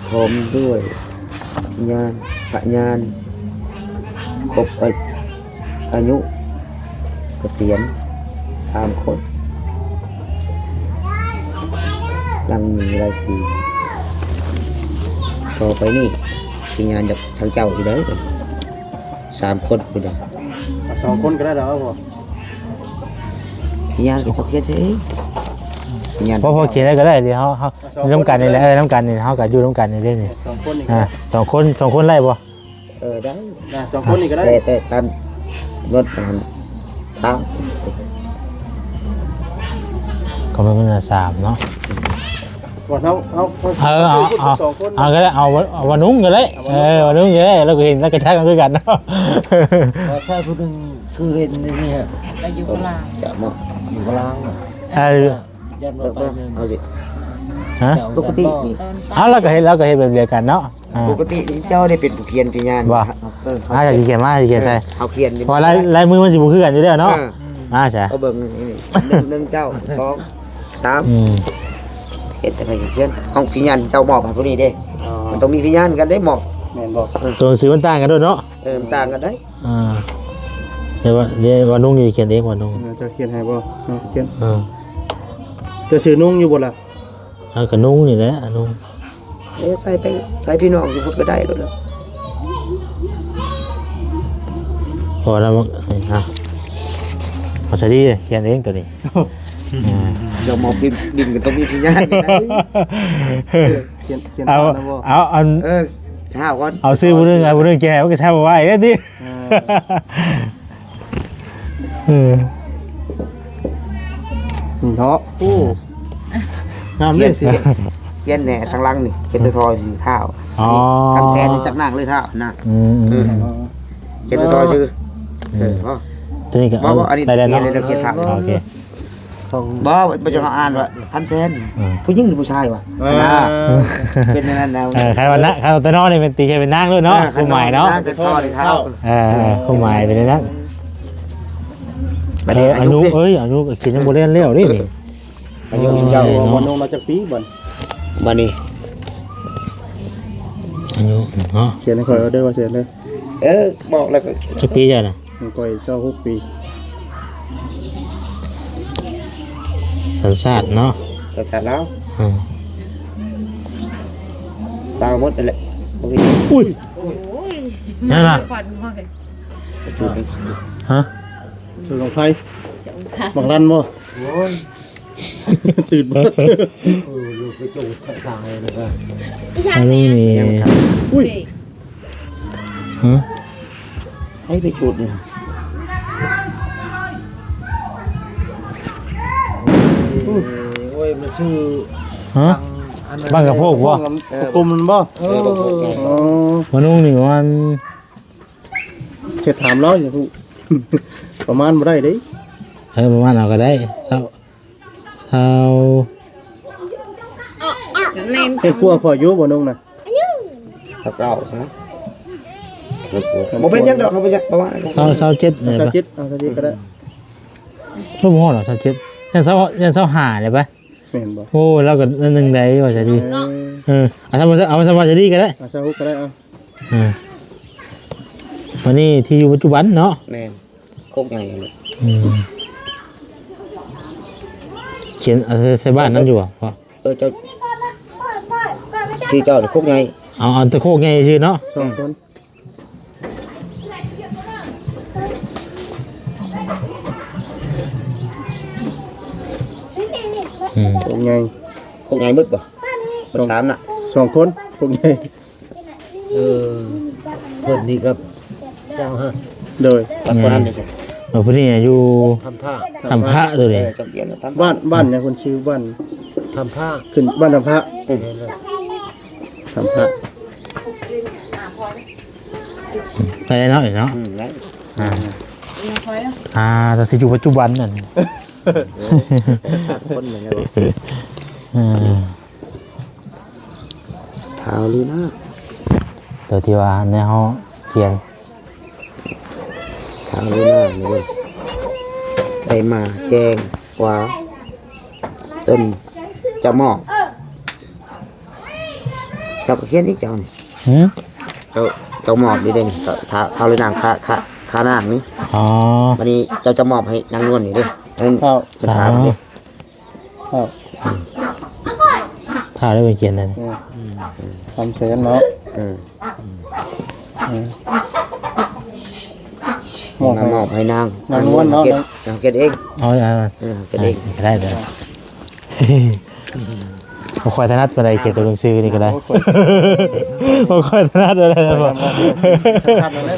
ພ້ອມດ້ວຍຍານ ພະຍານ ຄົບອາ ອາຍຸກະສຽນສາມຄົນ ຫຼັງມີລາຍຊື່ ຕໍ່ໄປນີ້ພະຍານຈາກທາງເຈົ້າອີກເດີ ສາມຄົນພຸ້ນນະ. ເອົາສອງຄົນກໍໄດ້ດອກ. ພະຍານກໍເຈົ້າຂຽນໃສ່ເອງ ພະຍານ ພໍ ພໍຂຽນໄດ້ກໍໄດ້ ດຽວເຮົາ ເຮົາ ເອົາສອງຄົນ ຢູ່ນຳກັນນີ້ແຫຼະ ເອີ ນຳກັນນີ້ ເຮົາກໍຢູ່ນຳກັນນີ້ເດ້ນີ້. ສອງຄົນນີ້ ອ່າ ສອງຄົນ ສອງຄົນໄດ້ບໍ່? ເອີ ໄດ້ ອ່າ ສອງຄົນນີ້ກໍໄດ້ ແຕ່ ແຕ່ຕາມກົດອັນນັ້ນ ສາມ ກໍແມ່ນ ແມ່ນສາມເນາະ. ວ່າເຮົາ ເຮົາ ເຮົາ ເອີ ເອົາ ເອົາ ເອົາສອງຄົນ ເອົາກໍໄດ້ ເອົາ ເອົາວ່ານຸ່ງກໍໄດ້ ເອົາວ່ານຸ່ງ ເອີ ວ່ານຸ່ງກໍໄດ້ ລາວກໍເຫັນ ລາວກໍຊັກຄືກັນເນາະ. ເອີ ໃຊ່ ຜູ້ໜຶ່ງຄືເຫັນໃນນີ້ ກໍຢູ່ຂ້າງລ່າງ ຈະເໝາະ ຢູ່ຂ້າງລ່າງ ເອີ ຢ້ານບໍ່ໄປ ເອົາຊິ ຮະ ປົກກະຕິນີ້ ເອົາ ລາວກໍເຮັດ ລາວກໍເຮັດແບບດຽວກັນເນາະ. ອ່າ ປົກກະຕິນີ້ເຈົ້າໄດ້ເປັນຜູ້ຂຽນພະຍານບໍ່? ເອີ ເຂົາ ອ່າ ຊິຂຽນມາ ຊິຂຽນໃສ່ ເອີ ເຂົາຂຽນ ເພາະວ່າລາຍ ລາຍມືມັນຊິບໍ່ຄືກັນຢູ່ແລ້ວເນາະ. ເອີ ອ່າ ຊະ ເອົາເບິ່ງ ໜຶ່ງ ໜຶ່ງເຈົ້າ ສອງ ສາມ ອືມ ເຮັດໃສ່ໃຜຂຽນ ເອົາພະຍານເຈົ້າມອບໃຫ້ຜູ້ນີ້ເດ້. ອໍ ມັນຕ້ອງມີພະຍານກັນເດ້ມອບ ແມ່ນບໍ່? ເອີ ຕົວໜັງສືມັນຕ່າງກັນໂດດເນາະ. ເອີ ມັນຕ່າງກັນໄດ໋. ອ່າ ແຕ່ວ່າ ດຽວວ່ານຸ່ງນີ້ຂຽນເອງ ວ່ານຸ່ງ ເອີ ເຈົ້າຂຽນໃຫ້ບໍ່? ເອີ ຂຽນ ເອີ ເຈົ້າຊື່ນຸ່ງຢູ່ບໍ່ລະ? ເອົາ ກໍນຸ່ງນີ້ແຫຼະ ນຸ່ງ ເອີ ໃສ່ໄປ ໃສ່ພີ່ນ້ອງຢູ່ພຸ້ນກໍໄດ້ໂລດແຫຼະ. ພໍແລ້ວ ອ່ະ ເອົາສາລີຂຽນເອງໂຕນີ້. ເຈົ້າມອບດິນ ດິນກໍຕ້ອງມີພະຍານນີ້ນະ. ຂຽນ ຂຽນ ເອົາ ເອົາ ອັນ ເອີ ຖ້າກ່ອນ ເອົາຊື່ຜູ້ໜຶ່ງ ເອົາຜູ້ໜຶ່ງແກ່ ມັນກໍຊ້ຳໄວເດ້ຕິ. ເອີ ເອີ ນີ້ເນາະ ໂອ້ ງາມເດ້ ຂຽນ ຊິຂຽນແດ່ທາງຫຼັງນີ້ ຂຽນຕໍ່ ຊື່ທ້າວ. ອໍ ຄຳແສນນີ້ຈັບນາງເລີຍທ້າວນະ. ອືມ ເອີ ຂຽນຕໍ່ ຊື່ ເອີ ພໍ ຕົວນີ້ກໍ ບໍ່ ບໍ່ ອັນນີ້ ໄດ້ແລ້ວເນາະ ຂຽນແລ້ວ ຂຽນທ້າວ. ອໍ ໂອເຄ ຂອງ ບໍ່ ບໍ່ຈະມາອ່ານວ່າຄຳແສນ ເອີ ຜູ້ຍິງຫຼືຜູ້ຊາຍວະ ເອີ ນະ ເປັນແນວນັ້ນນະ. ເອີ ຄັນວ່ານະ ຄັນວ່າຕະນໍນີ້ແມ່ນຕີໃຫ້ເປັນນາງໂລດເນາະ ເອີ ຄວາມໝາຍເນາະ ເປັນພໍ່ນີ້ທ້າວ. ເອີ ເອີ ຄວາມໝາຍເປັນແນວນັ້ນ. ບັດນີ້ ເອີ ອາຍຸ ອາຍຸເດ້ ເອີຍ ອາຍຸກໍຂຽນຍັງບໍ່ແມ່ນແລ້ວເດ້ນີ້. ອາຍຸເຈົ້າ ເອີ ເນາະ ບໍ່ລົງມາຈັກປີບັດ ບັດນີ້ ອາຍຸເນາະ ຂຽນໃຫ້ຂ້ອຍເດີວ່າແສນເດີ. ເອີ ບອກແລ້ວກໍ ຈັກປີເຈົ້ານະ? ຂ້ອຍຊາວຫົກປີ. ສັນຊາດເນາະ ສັນຊາດລາວ. ເອີ ລາວໝົດນັ້ນແຫຼະ ບໍ່ມີ. ອຸ້ຍ ໂອ້ຍ ນັ້ນນະ ຂວັນບໍ່ເຫັນ ຈູດບັ້ງໄຟ. ຮະ? ຈູດບັ້ງໄຟ ບັກລັນບໍ່? ໂອ້ຍ ຕື່ນເບິດ. ເອີ ລູກໄປຈູດສັກສາງເລີຍນະ. ອີສານ ອັນນີ້ນີ້ ອຸ້ຍ ຮະ? ໃຜໄປຈູດນີ້? ໂອ້ຍ ມັນຊື່ ຮະ? ບັ້ງ ອັນນັ້ນ ບັ້ງກະໂພກບໍ່? ເອີ ກົມມັນບໍ່? ເອີ ບັ້ງກະໂພກໃຫຍ່. ອໍ ມານຸງນີ້ປະມານ ເຮັດຖາມລາວຢູ່ ປະມານບໍ່ໄດ້ເດ້. ເອີ ປະມານເອົາກໍໄດ້ ຊາວ ຊາວ ເຮັດກວ່າຂ້ອຍຢູ່ບໍ່ນຸງນະ? ຊາວເກົ້າຊະ ບໍ່ເປັນຫຍັງດອກ ເຮົາບໍ່ຢາກປະມານ. ຊາວ ຊາວເຈັດນີ້ ຊາວເຈັດ ເອົາຊາວເຈັດກໍໄດ້. ບໍ່ຮອດດອກ ຊາວເຈັດ ຢ້ານຊາວ ຢ້ານຊາວຫ້ານີ້ໄປ. ແມ່ນບໍ່? ໂອ້ ລາວກໍໜຶ່ງໃດວ່າຊະດີ. ເອີ ເອີ ເອົາຊາວ ເອົາຊາວ ຊາວຫ້າກໍໄດ້ ເອົາຊາວຫົກກໍໄດ້ ເອົາ. ເອີ ບັດນີ້ທີ່ຢູ່ປັດຈຸບັນເນາະ. ແມ່ນ ໂຄກໃຫຍ່ເລີຍ. ອືມ ຂຽນ ເອົາໃສ່ ໃສ່ບ້ານນຳຢູ່ບໍ່? ເອີ ເຈົ້າ ຊື່ເຈົ້າໂຄກໃຫຍ່. ເອົາ ເອົາແຕ່ໂຄກໃຫຍ່ຊື່ເນາະ ສອງຄົນ. ອືມ ໂຄກໃຫຍ່ ໂຄກໃຫຍ່ໝົດບໍ່? ສອງ ສາມນະ ສອງຄົນ ໂຄກໃຫຍ່. ເອີ ເພິ່ນນີ້ກັບເຈົ້າຮະ ໂດຍ ກັບຄົນນັ້ນນີ້ຊະ. ເອີ ຜູ້ນີ້ຢູ່ຖ້ຳພະ ຖ້ຳພະໂຕນີ້. ເອີ ຈຳປຽນຖ້ຳພະ ບ້ານ ບ້ານຫຍັງເພິ່ນຊື່ບ້ານຖ້ຳພະ ຂຶ້ນບ້ານຖ້ຳພະ. ເອີ ຖ້ຳພະ ໄດ້ເນາະ ເນາະ. ອືມ ໄດ້ ອ່າ ອ່າ ແຕ່ຊິຢູ່ປັດຈຸບັນນັ້ນ ຄົນເໝືອນກັນ. ເອີ ທ້າວລີນາ ຕົວທີ່ວ່າແນວເຮົາຂຽນ ທ້າວລີນານີ້ເດ້. ໄດ້ມາແຈ້ງວ່າຕົນຈະມອບ ເຈົ້າກໍຂຽນອີກເຈົ້ານີ້ ຫືມ ເຈົ້າ ເຈົ້າມອບນີ້ເດ້ນີ້ ເຈົ້າ ທ້າວ ທ້າວຫຼືນາງ ຂ້າ ຂ້າ ຂ້ານາງນີ້ ອໍ ບັດນີ້ເຈົ້າຈະມອບໃຫ້ນາງນວນນີ້ເດ້ ເພິ່ນ ເຈົ້າ ເພິ່ນຖາມນີ້ ອໍ ເຈົ້າ ຖ້າໄດ້ໄປຂຽນນັ້ນ ອືມ ຄຳເຊີນເນາະ ເອີ ອືມ ມອບໃຫ້ ມາມອບໃຫ້ນາງ ນາງນວນເນາະ ນາງ ນາງຂຽນເອງ ເອົາ ເອີ ຂຽນເອງ ກໍໄດ້ເດີ ບໍ່ຄ່ອຍຖະໜັດປານໃດ ຂຽນຕົວໜັງສືນີ້ກໍໄດ້ ບໍ່ຄ່ອຍຖະໜັດປານໃດ ຄຳນັ້ນແຫຼະ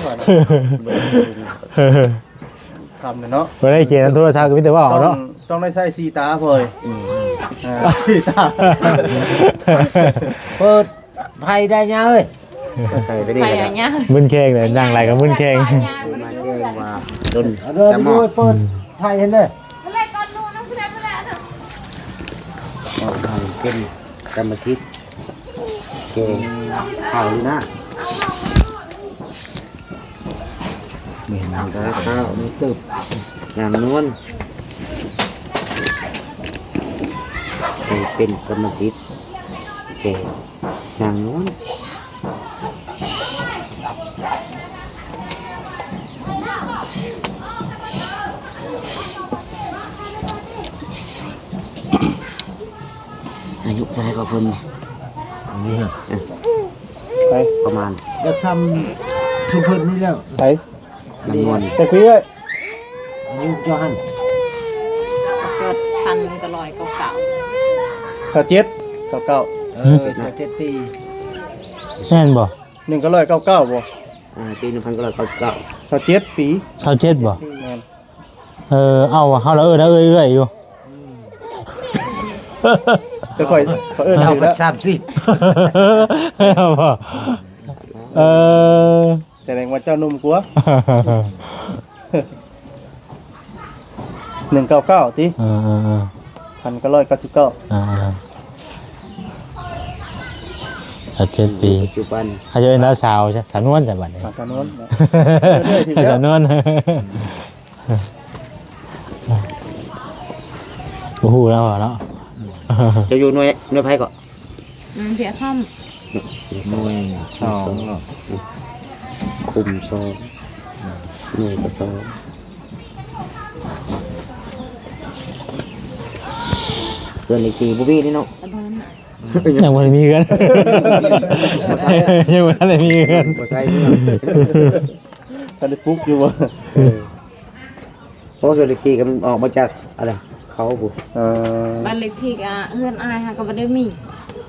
ຄຳນັ້ນເນາະ ບໍ່ໄດ້ຂຽນນຳໂທລະສັບ ກໍມີແຕ່ເວົ້າເອົາເນາະ ຕ້ອງ ຕ້ອງໄດ້ໃຊ້ສີ່ຕາ ພໍ່ເອີຍ ອືມ ອ່າ ສີ່ຕາ ເປີດ ໄພໄດ້ຍາເອີຍ ໃສ່ຕົວນີ້ ໄພ ກໍໄດ້ ຍາ ມຶນແຂ້ງເລີຍ ນັ່ງຫຼາຍກໍມຶນແຂ້ງ ມາແຈ້ງວ່າຕົນຈະມອບ ເປີດໄພຫັ້ນເດີ ເປັນກຳມະສິດແກ່ ອືມ ທ້າວຫຼືນາງ ແມ່ນ ລາຄາເຕີບ ນາງນວນ ໃຫ້ເປັນກຳມະສິດແກ່ນາງນວນ ອາຍຸເທົ່າໃດກໍເພິ່ນ ອັນນີ້ຮະ ເອີ ໄປ ປະມານ ຢາກສ່ຳຊຸມເພິ່ນນີ້ແລ້ວ ໄປ ນາງນວນ ແຕ່ຄຸຍເອີຍ ອາຍຸເຈົ້າຫັ້ນ ເກີດພັນເກົ້າຮ້ອຍເກົ້າເກົ້າ ຊາວເຈັດ ເກົ້າເກົ້າ ເອີ ຊາວເຈັດປີ ແມ່ນບໍ່? ໜຶ່ງເກົ້າຮ້ອຍເກົ້າເກົ້າບໍ່? ອ່າ ປີໜຶ່ງພັນເກົ້າຮ້ອຍເກົ້າສິບເກົ້າ ຊາວເຈັດປີ ຊາວເຈັດບໍ່? ແມ່ນ ເອີ ເອົາ ເຮົາລະເອີ້ນເອື້ອຍໆຢູ່ ອືມ ແຕ່ຂ້ອຍ ຂ້ອຍເອີ້ນຖືກແລ້ວ ສາມສິບ ເອົາບໍ່? ເອີ ສະແດງວ່າເຈົ້າໜຸ່ມກວ່າ ໜຶ່ງເກົ້າເກົ້າຕິ ເອີໆໆ ພັນເກົ້າຮ້ອຍເກົ້າສິບເກົ້າ ເອີໆ ຊາວເຈັດປີ ປັດຈຸບັນ ເຮົາຈະເອີ້ນລາວສາວຊະ ສາວນວນຊະບັດນີ້ ສາວນວນ ສາວນວນ ບໍ່ຮູ້ແລ້ວເນາະ ເຈົ້າຢູ່ໜ່ວຍ ໜ່ວຍໃຜເກາະ? ອືມ ເພຍຄ່ຳ ໜ່ວຍສອງ ໜ່ວຍສອງ ຄຸ້ມສອງ ໜ່ວຍກະສອງ ເຮືອນເລກທີ່ບໍ່ມີເລີຍເນາະ ຍັງບໍ່ໄດ້ມີເຮືອນ ຍັງບໍ່ທັນໄດ້ມີເຮືອນ ບໍ່ໃຊ້ເຮືອນ ທັນໄດ້ປຸກຢູ່ບໍ່? ເອີ ເພາະວ່າເຮືອນເລກທີ່ກໍມັນອອກມາຈາກອັນນັ້ນເຂົາພຸ້ນ ເອີ ບ້ານເລກທີ່ກໍເຮືອນອ້າຍຫາກໍບໍ່ໄດ້ມີ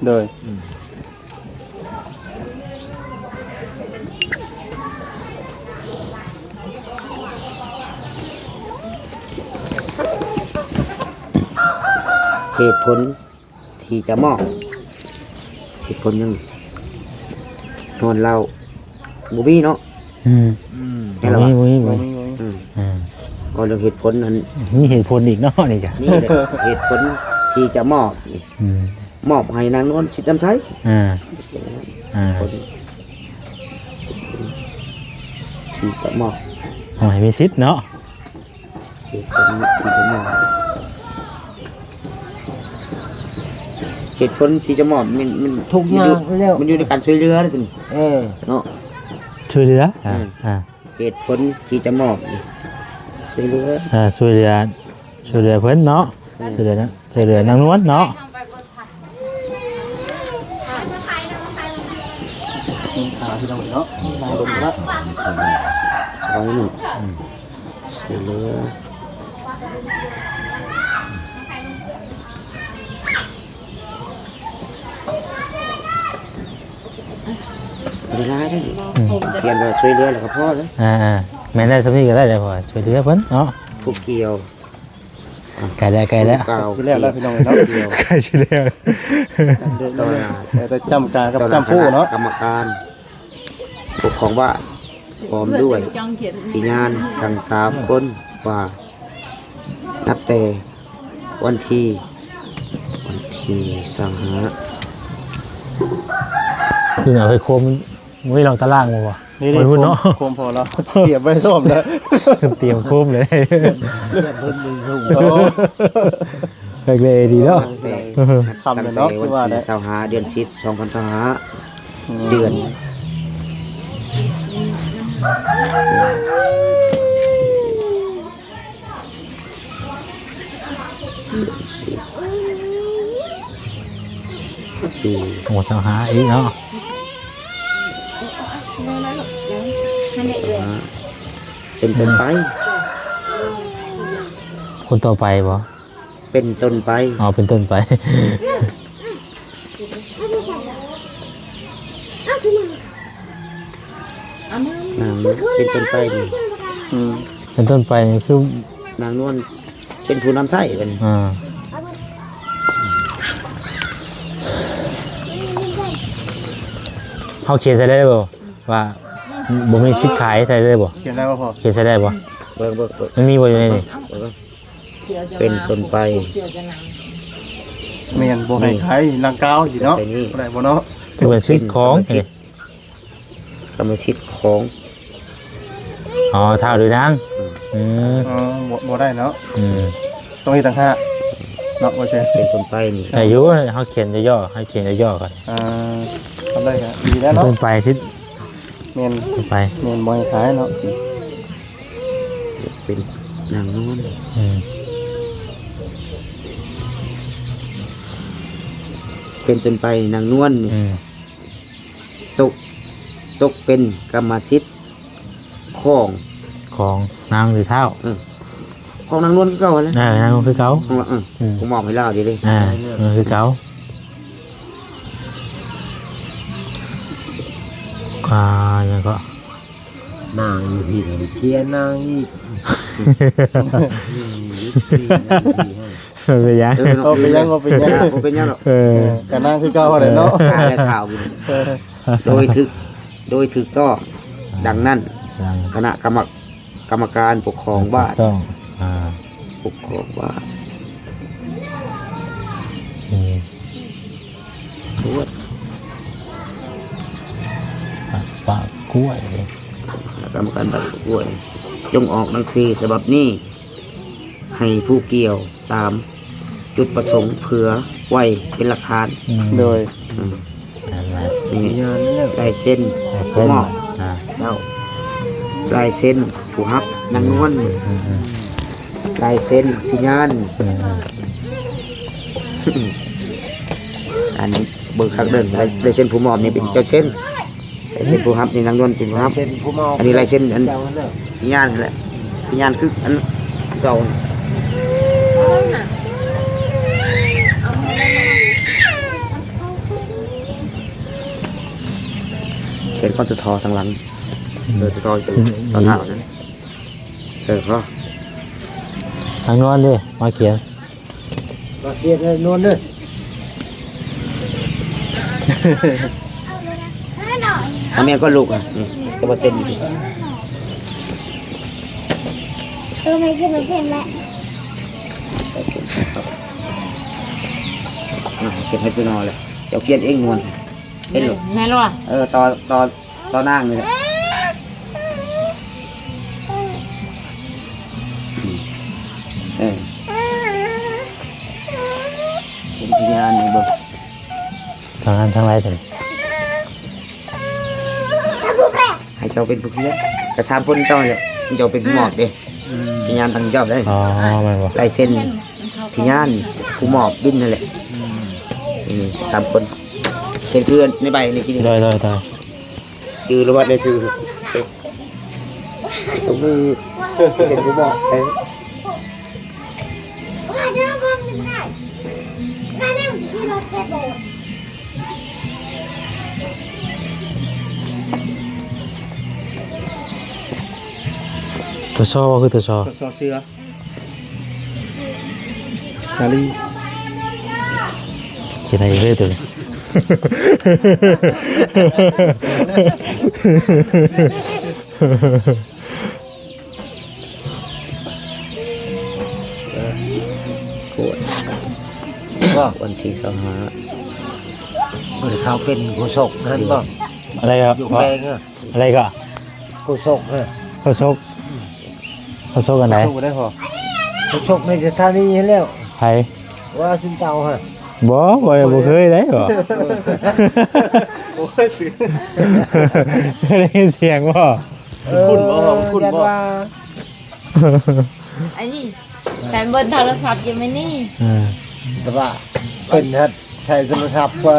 ໂດຍ ອືມ ເຫດຜົນ ທີ່ຈະມອບ ເຫດຜົນຫຍັງ ນອນເລົ່າ ບໍ່ມີເນາະ ອືມ ອືມ ແມ່ນລະ ບໍ່ມີ ບໍ່ມີ ບໍ່ມີ ອືມ ອ່າ ເວົ້າເລື່ອງເຫດຜົນຫັ້ນ ມີເຫດຜົນອີກເນາະ ນີ້ກະ ນີ້ແຫຼະ ເຫດຜົນທີ່ຈະມອບນີ້ ອືມ ມອບໃຫ້ນາງນວນ ສິດນຳໄຊ ອ່າ ອ່າ ຜົນທີ່ຈະມອບ ເອົາໃຫ້ມີສິດເນາະ. ເຫດຜົນທີ່ຈະມາ ເຫດຜົນທີ່ຈະມອບ ມັນ ມັນ ທຸກຍາກຢູ່ແລ້ວ ມັນຢູ່ໃນການຊ່ວຍເຫຼືອເດ້ຕົວນີ້ ເອີ ເນາະ ຊ່ວຍເຫຼືອ ອ່າ ເອີ ອ່າ ເຫດຜົນທີ່ຈະມອບນີ້ ຊ່ວຍເຫຼືອ ເອີ ຊ່ວຍເຫຼືອ ຊ່ວຍເຫຼືອເພິ່ນເນາະ ອືມ ຊ່ວຍເຫຼືອນະ ຊ່ວຍເຫຼືອນາງນວນເນາະ. ໜຶ່ງຂາພີ່ນ້ອງເນາະ ນາງລົງລະ ຊອຍໜຶ່ງ ອືມ ຊ່ວຍເຫຼືອ ບໍ່ໄດ້ຫຼາຍເດ້ ອືມ ພຽງແຕ່ວ່າຊ່ວຍເຫຼືອແລ້ວກໍພໍແລ້ວ ອ່າໆ ແມ່ນແລ້ວ ສ່ຳນີ້ກໍໄດ້ແລ້ວ ເພາະວ່າຊ່ວຍເຫຼືອເພິ່ນເນາະ ຜູ້ກ່ຽວ ໃກ້ແລ້ວ ໃກ້ແລ້ວ ຊິແລ້ວແລ້ວພີ່ນ້ອງເນາະ ໃກ້ຊິແລ້ວ ເຈົ້າໜ້າ ເອີ ແຕ່ຈຳການກັບຈຳຜູ້ເນາະ ກຳມະການປົກຄອງບ້ານ ພ້ອມດ້ວຍພະຍານທັງສາມຄົນວ່າ ນັບແຕ່ວັນທີ ວັນທີຊາວຫ້າ ເພິ່ນເອົາໄປຄົມ ບໍ່ມີລອງຕາລາງບໍ່ວະ? ນີ້ ໄວ້ພຸ້ນເນາະ ໂຄມ ໂຄມພໍແລ້ວ ຕຽມໄວ້ພ້ອມແລ້ວ ຕຽມໂຄມເລີຍ ໂອ້ ຄັກແດ່ດີເນາະ ຄ່ຳແລ້ວເນາະ ຄືວ່າແຫຼະ ຊາວຫ້າ ເດືອນສິບ ສອງພັນຊາວຫ້າ ອືມ ເດືອນ ເດືອນສິບ ປີ ໂອ້ ຊາວຫ້າອີກເນາະ ຊາວຫ້າ ເປັນຕົ້ນໄປ ອືມ ຄົນຕໍ່ໄປບໍ່? ເປັນຕົ້ນໄປ ອໍ ເປັນຕົ້ນໄປ ນາງເປັນຕົ້ນໄປນີ້ ອືມ ເປັນຕົ້ນໄປນີ້ຄື ນາງນວນເປັນຜູ້ນຳໃຊ້ເພິ່ນ ອ່າ ເຮົາຂຽນໃສ່ໄດ້ບໍ່ ວ່າບໍ່ມີສິດຂາຍ ໃສ່ໄດ້ບໍ່? ຂຽນໄດ້ບໍ່ພໍ່? ຂຽນໃສ່ໄດ້ບໍ່? ເບິ່ງ ເບິ່ງ ເບິ່ງ ມັນມີບໍ່ຢູ່ໃນນີ້? ເບິ່ງ ເປັນຕົ້ນໄປ ແມ່ນ ບໍ່ໃຫ້ຂາຍ ນາງກ່າວຊິເນາະ ໄດ້ບໍ່ເນາະ? ຖືເປັນສິດຂອງ ກຳມະສິດຂອງ ອໍ ທ້າວຫຼືນາງ ອືມ ອືມ ອໍ ບໍ່ ບໍ່ໄດ້ເນາະ ອືມ ຕ້ອງເຮັດຕ່າງຫາກເນາະ ວ່າຊັ້ນ ເປັນຕົ້ນໄປນີ້ ໄດ້ຢູ່ ເຮົາຂຽນຫຍໍ້ໆ ໃຫ້ຂຽນຫຍໍ້ໆກ່ອນ ອ່າ ທຳໄດ້ກໍດີແລ້ວເນາະ ເປັນຕົ້ນໄປສິ ແມ່ນ ຕົ້ນໄປ ແມ່ນ ບໍ່ໃຫ້ຂາຍເນາະ ເປັນນາງນວນ ອືມ ເປັນຕົ້ນໄປນາງນວນນີ້ ອືມ ຕົກ ຕົກເປັນກຳມະສິດຂອງ ຂອງນາງຫຼືທ້າວ ເອີ ຂອງນາງນວນຄືເກົ່າຫັ້ນແຫຼະ ເອີ ນາງນວນຄືເກົ່າ ຂອງລາວ ເອີ ອືມ ຜູ້ມອບໃຫ້ລາວເດ້ ອ່າ ເອີ ຄືເກົ່າ ອ່າ ຫຍັງເກາະ ນາງຢູ່ພີ້ ເຄຍນາງອີກ ບໍ່ເປັນຫຍັງ ເອີ ເນາະ ບໍ່ເປັນຫຍັງ ບໍ່ເປັນຫຍັງ ບໍ່ເປັນຫຍັງດອກ ເອີ ກະນາງຄືເກົ່າຫັ້ນແຫຼະເນາະ ເອີ ກະໄດ້ຂ່າວຢູ່ ເອີ ໂດຍຖືກ ໂດຍຖືກຕ້ອງ ອ່າ ດັ່ງນັ້ນ ດັ່ງ ຄະນະກຳມະ ກຳມະການປົກຄອງບ້ານ ຖືກຕ້ອງ ອ່າ ປົກຄອງບ້ານ ອືມ ໂອ້ຍ ປາກກ້ວຍ ກຳມະການບ້ານປາກກ້ວຍ ຈົ່ງອອກໜັງສືສະບັບນີ້ ໃຫ້ຜູ້ກ່ຽວຕາມຈຸດປະສົງເພື່ອໄວ້ເປັນຫຼັກຖານ ອືມ ໂດຍ ອືມ ນັ້ນແຫຼະ ນີ້ ພະຍານແລ້ວ ລາຍເຊັນ ລາຍເຊັນ ຜູ້ມອບ ອ່າ ເຈົ້າ ລາຍເຊັນຜູ້ຮັບ ນາງນວນ ອືມ ອືມ ລາຍເຊັນພະຍານ ອືມ ອັນເບິ່ງຄັກເດີ ລາຍ ລາຍເຊັນຜູ້ມອບນີ້ເປັນເຈົ້າເຊັນ ລາຍເຊັນຜູ້ຮັບນີ້ ນາງນວນເປັນຜູ້ຮັບ ເຊັນຜູ້ມອບ ອັນນີ້ລາຍເຊັນອັນ ເຈົ້າຫັ້ນແຫຼະ ພະຍານຫັ້ນແຫຼະ ພະຍານຄືອັນເກົ່າ ເຫັນກ້ອນຕົວທໍ່ທາງຫຼັງ ເອີ ຕົວທໍ່ ອືມ ຕໍ່ໜ້ານັ້ນ ເອີ ພໍ ທາງນວນເດ້ ມາຂຽນ ມາຂຽນໃຫ້ນວນເດີ ເອົາແມ່ນກ່ອນລູກ ອະ ນີ້ ຈະບໍ່ເຊັນ ເອີ ແມ່ນເຊັນ ແມ່ນເຊັນແຫຼະ ອະ ຂຽນໃຫ້ຕົວນ້ອຍແຫຼະ ເຈົ້າຂຽນເອງນວນ ເຫັນບໍ່ ແມ່ນບໍ່ ເອີ ຕໍ່ ຕໍ່ ຕໍ່ນາງນີ້ແຫຼະ ເອີ ເຊັນພະຍານນີ້ເບິ່ງ ທາງນັ້ນທາງໃດຕົວນີ້ ໃຫ້ເຈົ້າເປັນຜູ້ຂຽນ ກະສາມຄົນເຈົ້າຫັ້ນແຫຼະ ເຈົ້າເປັນຜູ້ມອບເດ້ ອືມ ພະຍານທາງເຈົ້າເດ້ ອໍ ແມ່ນບໍ່ ລາຍເຊັນພະຍານຜູ້ມອບດິນຫັ້ນແຫຼະ ອືມ ນີ້ສາມຄົນ ຂຽນຄືໃນໃບນີ້ ໂດຍ ໂດຍ ໂດຍ ຈື່ລະວັດໃນຊື່ ຕ້ອງມີເຊັນຜູ້ບອກເດ້ ຕົວຊໍບໍ່ ຄືຕົວຊໍ ຕົວຊໍເສືອ ສາລີ ຂຽນໃຫ້ເລີຍຕົວນີ້ ໂອ້ຍ ວ່າວັນທີຊາວຫ້າ ເພິ່ນເຂົ້າເປັນໂຄສົກນັ້ນບໍ່? ອະໄລກໍ ຢູ່ແຂວງເອີ ອະໄລກໍ ໂຄສົກເອີ ໂຄສົກ ໂຄສົກອັນໃດ? ໂຄສົກໄດ້ພໍ ໂຄສົກໃນສະຖານີຫັ້ນແລ້ວ ໃຜ? ວ່າຊຸມເຈົ້າຫັ້ນ ບໍ່ ບໍ່ ບໍ່ເຄີຍໄດ້ບໍ່ ບໍ່ເຄີຍຊື່ ເຄີຍໄດ້ຍິນສຽງບໍ່? ເອີ ຄຸ້ນບໍ່? ເອີ ຄຸ້ນບໍ່? ຢ້ານວ່າ ອັນນີ້ ແຟນເບິ່ງໂທລະສັບຢູ່ມື້ນີ້ ເອີ ແຕ່ວ່າເພິ່ນຫັ້ນໃຊ້ໂທລະສັບກວ່າ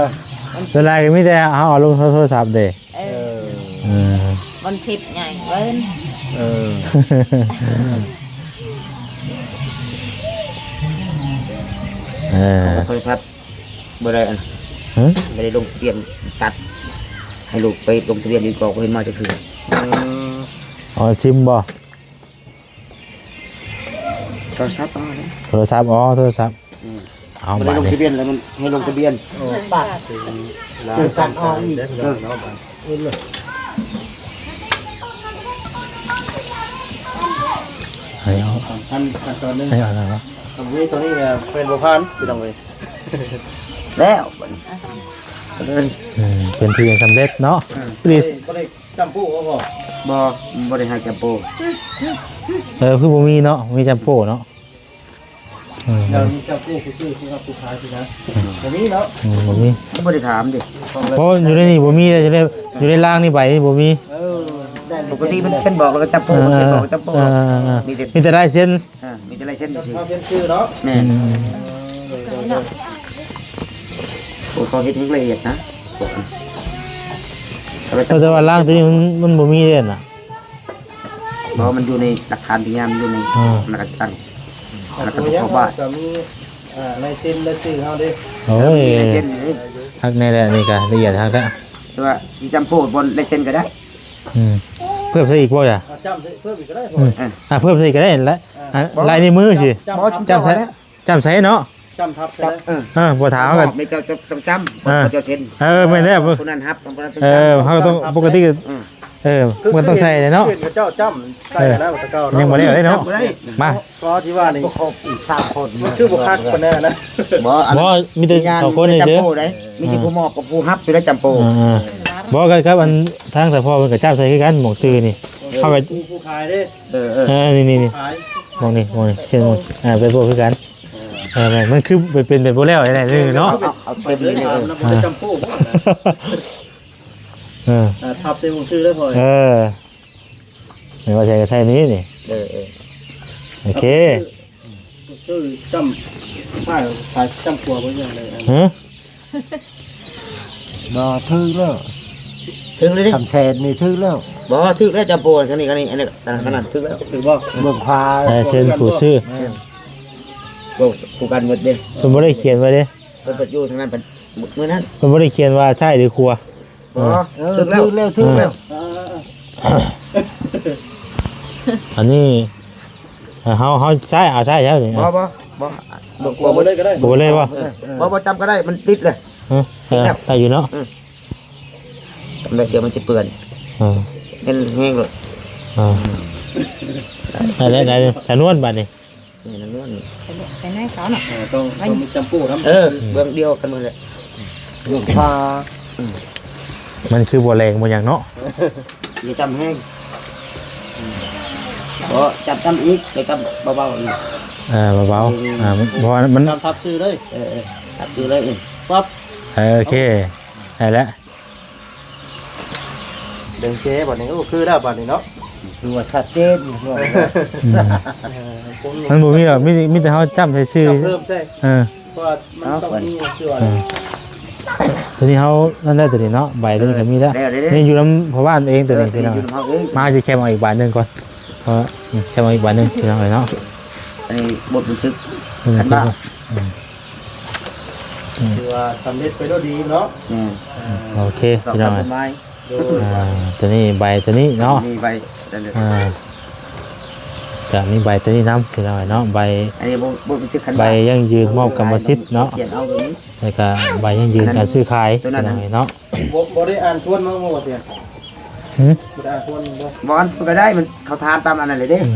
ສ່ວນຫຼາຍກໍມີແຕ່ເຮົາເອົາລົງໂທລະສັບເດ້ ເອີ ເອີ ມັນເພັດໃຫຍ່ເບິ່ງ ເອີ ເອີ ໂທລະສັບບໍ່ໄດ້ອັນ ຮະ ບໍ່ໄດ້ລົງທະບຽນຕັດ ໃຫ້ລູກໄປລົງທະບຽນຢູ່ກໍບໍ່ເຫັນມາຈັກເທື່ອ ອືມ ອໍ ຊິມບໍ່? ໂທລະສັບເອົາເດ້ ໂທລະສັບ ອໍ ໂທລະສັບ ອືມ ເອົາ ບໍ່ໄດ້ລົງທະບຽນແລ້ວ ມັນໃຫ້ລົງທະບຽນ ໂອ້ ຕັດ ຕັດອອກອີກ ເອີ ເອົາ ໃຫ້ເອົາ ຂັ້ນ ຂັ້ນຕອນໜຶ່ງ ໃຫ້ເອົາແລ້ວ ທຳວິທີຕົວນີ້ແມ່ນບໍ່ຜ່ານ ພີ່ນ້ອງເອີຍ ແລ້ວບັດນີ້ ອືມ ເປັນທີ່ສຳເລັດເນາະ ອືມ ບໍ່ໄດ້ຈັມໂປ້ບໍ່ພໍ່? ບໍ່ ບໍ່ໄດ້ໃຫ້ຈັມໂປ້ ເອີ ຄືບໍ່ມີເນາະ ມີຈັມໂປ້ເນາະ ເອີ ແລ້ວມີຈັມໂປ້ຜູ້ຊື້ ຜູ້ຮັບ ຜູ້ຂາຍຊີ້ນະ ອືມ ບໍ່ມີເນາະ ອືມ ບໍ່ມີ ບໍ່ໄດ້ຖາມເດ້ ເພາະຢູ່ໃນນີ້ບໍ່ມີເດ້ ຢູ່ໃນ ຢູ່ໃນລາງນີ້ໃບນີ້ບໍ່ມີ ເອີ ປົກກະຕິເພິ່ນເຊັນບອກແລ້ວກໍຈັມໂປ້ ເອີ ເພິ່ນເຊັນບອກຈັມໂປ້ ເອີ ເອີ ມີແຕ່ ມີແຕ່ລາຍເຊັນ ອ່າ ມີແຕ່ລາຍເຊັນຊື່ໆ ເຊັນຊື່ເນາະ ແມ່ນ ອືມ ໂອ້ ເຂົາເຮັດໃຫ້ລະອຽດນະ ພວກອັນ ເອີ ແຕ່ວ່າລາງຕົວນີ້ມັນ ມັນບໍ່ມີເດ້ນະ ເພາະວ່າມັນຢູ່ໃນຫຼັກຖານພະຍານ ມັນຢູ່ໃນ ອ່າ ລະກະຕັ້ງ ລະກະປະກອບວ່າ ກໍມີ ອ່າ ລາຍເຊັນລາຍຊື່ເຮົາເດ້ ໂອ້ຍ ມີລາຍເຊັນຢູ່ເດ້ ຄັກແນ່ແຫຼະ ນີ້ກະລະອຽດຄັກແທ້ ແຕ່ວ່າຊິຈ້ຳໂປ້ບ່ອນລາຍເຊັນກໍໄດ້ ອືມ ເພີ່ມໃສ່ອີກບໍ່ລະ? ອ່າ ຈ້ຳເພີ່ມອີກກໍໄດ້ ອືມ ອ່າ ເພີ່ມໃສ່ອີກກໍໄດ້ແຫຼະ ອ່າ ອ່າ ບໍ່ ລາຍນິ້ວມືຊິ ຈ້ຳ ຈ້ຳໃສ່ ຈ້ຳໃສ່ເນາະ ຈ້ຳທັບໃສ່ ເອີ ເອີ ບໍ່ຖາມກໍ ໃນເຈົ້າຕ້ອງຈ້ຳ ເອີ ເຈົ້າເຊັນ ເອີ ແມ່ນແລ້ວ ຜູ້ນັ້ນຮັບ ຜູ້ນັ້ນຕ້ອງ ເອີ ຈ້ຳ ເຮົາກໍຕ້ອງ ຕ້ອງ ປົກກະຕິ ເອີ ເອີ ມັນຕ້ອງໃສ່ເດ້ເນາະ ເພິ່ນເຂົາເຈົ້າຈ້ຳໃສ່ ເອີ ແລ້ວແຕ່ເກົ່າເນາະ ຍັງບໍ່ໄດ້ເດ້ເນາະ ມາ ກໍທີ່ວ່ານີ້ ບໍ່ຄົບອີກສາມຄົນ ມັນຄືບໍ່ຄັກປານໃດນະ ບໍ່ ອັນ ບໍ່ ມີແຕ່ສອງຄົນນີ້ຊື່ ມີແຕ່ຜູ້ມອບກັບຜູ້ຮັບຢູ່ໃນຈ້ຳໂປ້ ເອີ ບໍ່ ກໍກັບອັນທາງສະເພາະເພິ່ນກໍຈ້ຳໃສ່ຄືກັນ ໝ່ອງຊື່ນີ້ ເອີ ເຮົາກໍຜູ້ຂາຍເດ້ ເອີ ເອີ ນີ້ໆ ຂາຍ ໝ່ອງນີ້ ໝ່ອງນີ້ ເຊັ່ນໝ່ອງ ອ່າ ເປັນພວກຄືກັນ ເອີ ເອີ ແມ່ນ ມັນຄືເປັນ ເປັນບໍ່ແລ້ວແນວນີ້ເນາະ ເອົາ ເອົາເຕັມນີ້ເລີຍ ອ່າ ເອີ ອ່າ ທັບໃສ່ໝ່ອງຊື່ເລີຍພໍ່ ເອີ ແມ່ນວ່າໃສ່ກໍໃສ່ນີ້ນີ້ ເອີ ເອີ ໂອເຄ ຊື້ຈ້ຳຊ້າຍຂາຍຈ້ຳຂວາບໍ່ຍັງໄດ້ ຮະ ບໍ່ ຖືກແລ້ວ ຖືກເລີຍເດ້ ຄຳແສນນີ້ຖືກແລ້ວ ບໍ່ ຖືກແລ້ວ ຈັບໂປ້ທາງນີ້ ອັນນີ້ ອັນນີ້ ອັນນັ້ນ ອັນນັ້ນ ຖືກແລ້ວ ຖືກບໍ່ ເບິ່ງຂວາ ລາຍເຊັນຜູ້ຊື້ ແມ່ນ ບໍ່ ຄືກັນໝົດເດ້ ເພິ່ນບໍ່ໄດ້ຂຽນໄວ້ເດ້ ເພິ່ນໄປຢູ່ທາງນັ້ນ ເພິ່ນ ມື້ນັ້ນ ເພິ່ນບໍ່ໄດ້ຂຽນວ່າຊ້າຍຫຼືຂວາ ບໍ່ ເອີ ຖືກແລ້ວ ຖືກແລ້ວ ຖືກແລ້ວ ອ່າ ອັນນີ້ ເຮົາ ເຮົາໃຊ້ ເອົາໃຊ້ແລ້ວນີ້ ບໍ່ ບໍ່ ບໍ່ ບໍ່ ບໍ່ເລີຍກໍໄດ້ ບໍ່ເລີຍບໍ່ ເອີ ບໍ່ ບໍ່ຈຳກໍໄດ້ ມັນຕິດເລີຍ ຮະ ຕິດແລ້ວ ໄດ້ຢູ່ເນາະ ອືມ ຈຳໄດ້ ດຽວມັນຊິເປື້ອນ ເອີ ແຮງໂລດ ເອີ ໄດ້ ໄດ້ ໄດ້ ຈຳນວນບາດນີ້ ນີ້ ຈຳນວນນີ້ ໄປໃນເຂົາເນາະ ເອີ ຕ້ອງ ຕ້ອງມີຈຳປູນຳ ເອີ ອືມ ເບື້ອງດຽວກັນໝົດແຫຼະ ເບື້ອງຂວາ ອືມ ມັນຄືບໍ່ແຮງບໍ່ຫຍັງເນາະ ຢ່າຈຳແຮງ ບໍ່ ຈຳ ຈຳອີກ ແຕ່ຈຳເບົາໆ ເອີ ເບົາໆ ອືມ ອ່າ ເພາະວ່າມັນ ຈຳທັບຊື່ເລີຍ ເອີ ເອີ ທັບຊື່ເລີຍ ປັບ ເອີ ໂອເຄ ໄດ້ແລ້ວ ເບິ່ງເຈບາດນີ້ ໂອ້ ຄືແລ້ວບາດນີ້ເນາະ ຄືວ່າຊັດເຈນ ອືມ ເອີ ມັນບໍ່ມີດອກ ມີ ມີແຕ່ເຮົາຈ້ຳໃສ່ຊື່ ຈ້ຳເພີ່ມໃສ່ ເອີ ເພາະວ່າມັນຕ້ອງມີ ຄືວ່າ ເອີ ຕົວນີ້ເຮົານັ້ນໄດ້ ຕົວນີ້ເນາະ ໃບຕົວນີ້ກໍມີແລ້ວ ແລ້ວເດ້ ນີ້ຢູ່ນຳພໍ່ບ້ານເອງ ຕົວນີ້ ອ່າ ພີ່ນ້ອງ ຢູ່ນຳເຮົາເອງ ມາຊິແຄມເອົາອີກບາດໜຶ່ງກ່ອນ ເພາະວ່າ ອືມ ແຄມເອົາອີກບາດໜຶ່ງ ພີ່ນ້ອງເອີຍເນາະ ອັນນີ້ບົດບັນທຶກ ບົດບັນທຶກ ຄັນວ່າ ອືມ ອືມ ຖືວ່າສຳເລັດໄປດ້ວຍດີເນາະ ແມ່ນ ອ່າ ໂອເຄ ພີ່ນ້ອງເອີຍ ໂດຍ ອ່າ ຕົວນີ້ໃບຕົວນີ້ເນາະ ມີໃບ ອ່າ ກະມີໃບຕົວນີ້ນຳ ພີ່ນ້ອງເນາະ ໃບ ອັນນີ້ບໍ່ ບໍ່ບັນທຶກຄັນວ່າ ໃບຢັ້ງຢືນມອບກຳມະສິດເນາະ ຂຽນເອົາຕົວນີ້ ແລ້ວກະໃບຢັ້ງຢືນການຊື້ຂາຍ ຕົວນັ້ນ ພີ່ນ້ອງເນາະ ບໍ່ ບໍ່ໄດ້ອ່ານທວນມາບໍ່ ບໍ່ເສຍ ຫື ບໍ່ໄດ້ອ່ານທວນບໍ່ ບໍ່ອ່ານທວນກໍໄດ້ ມັນເຂົາຖາມຕາມອັນນັ້ນເລີຍເດ້ ອືມ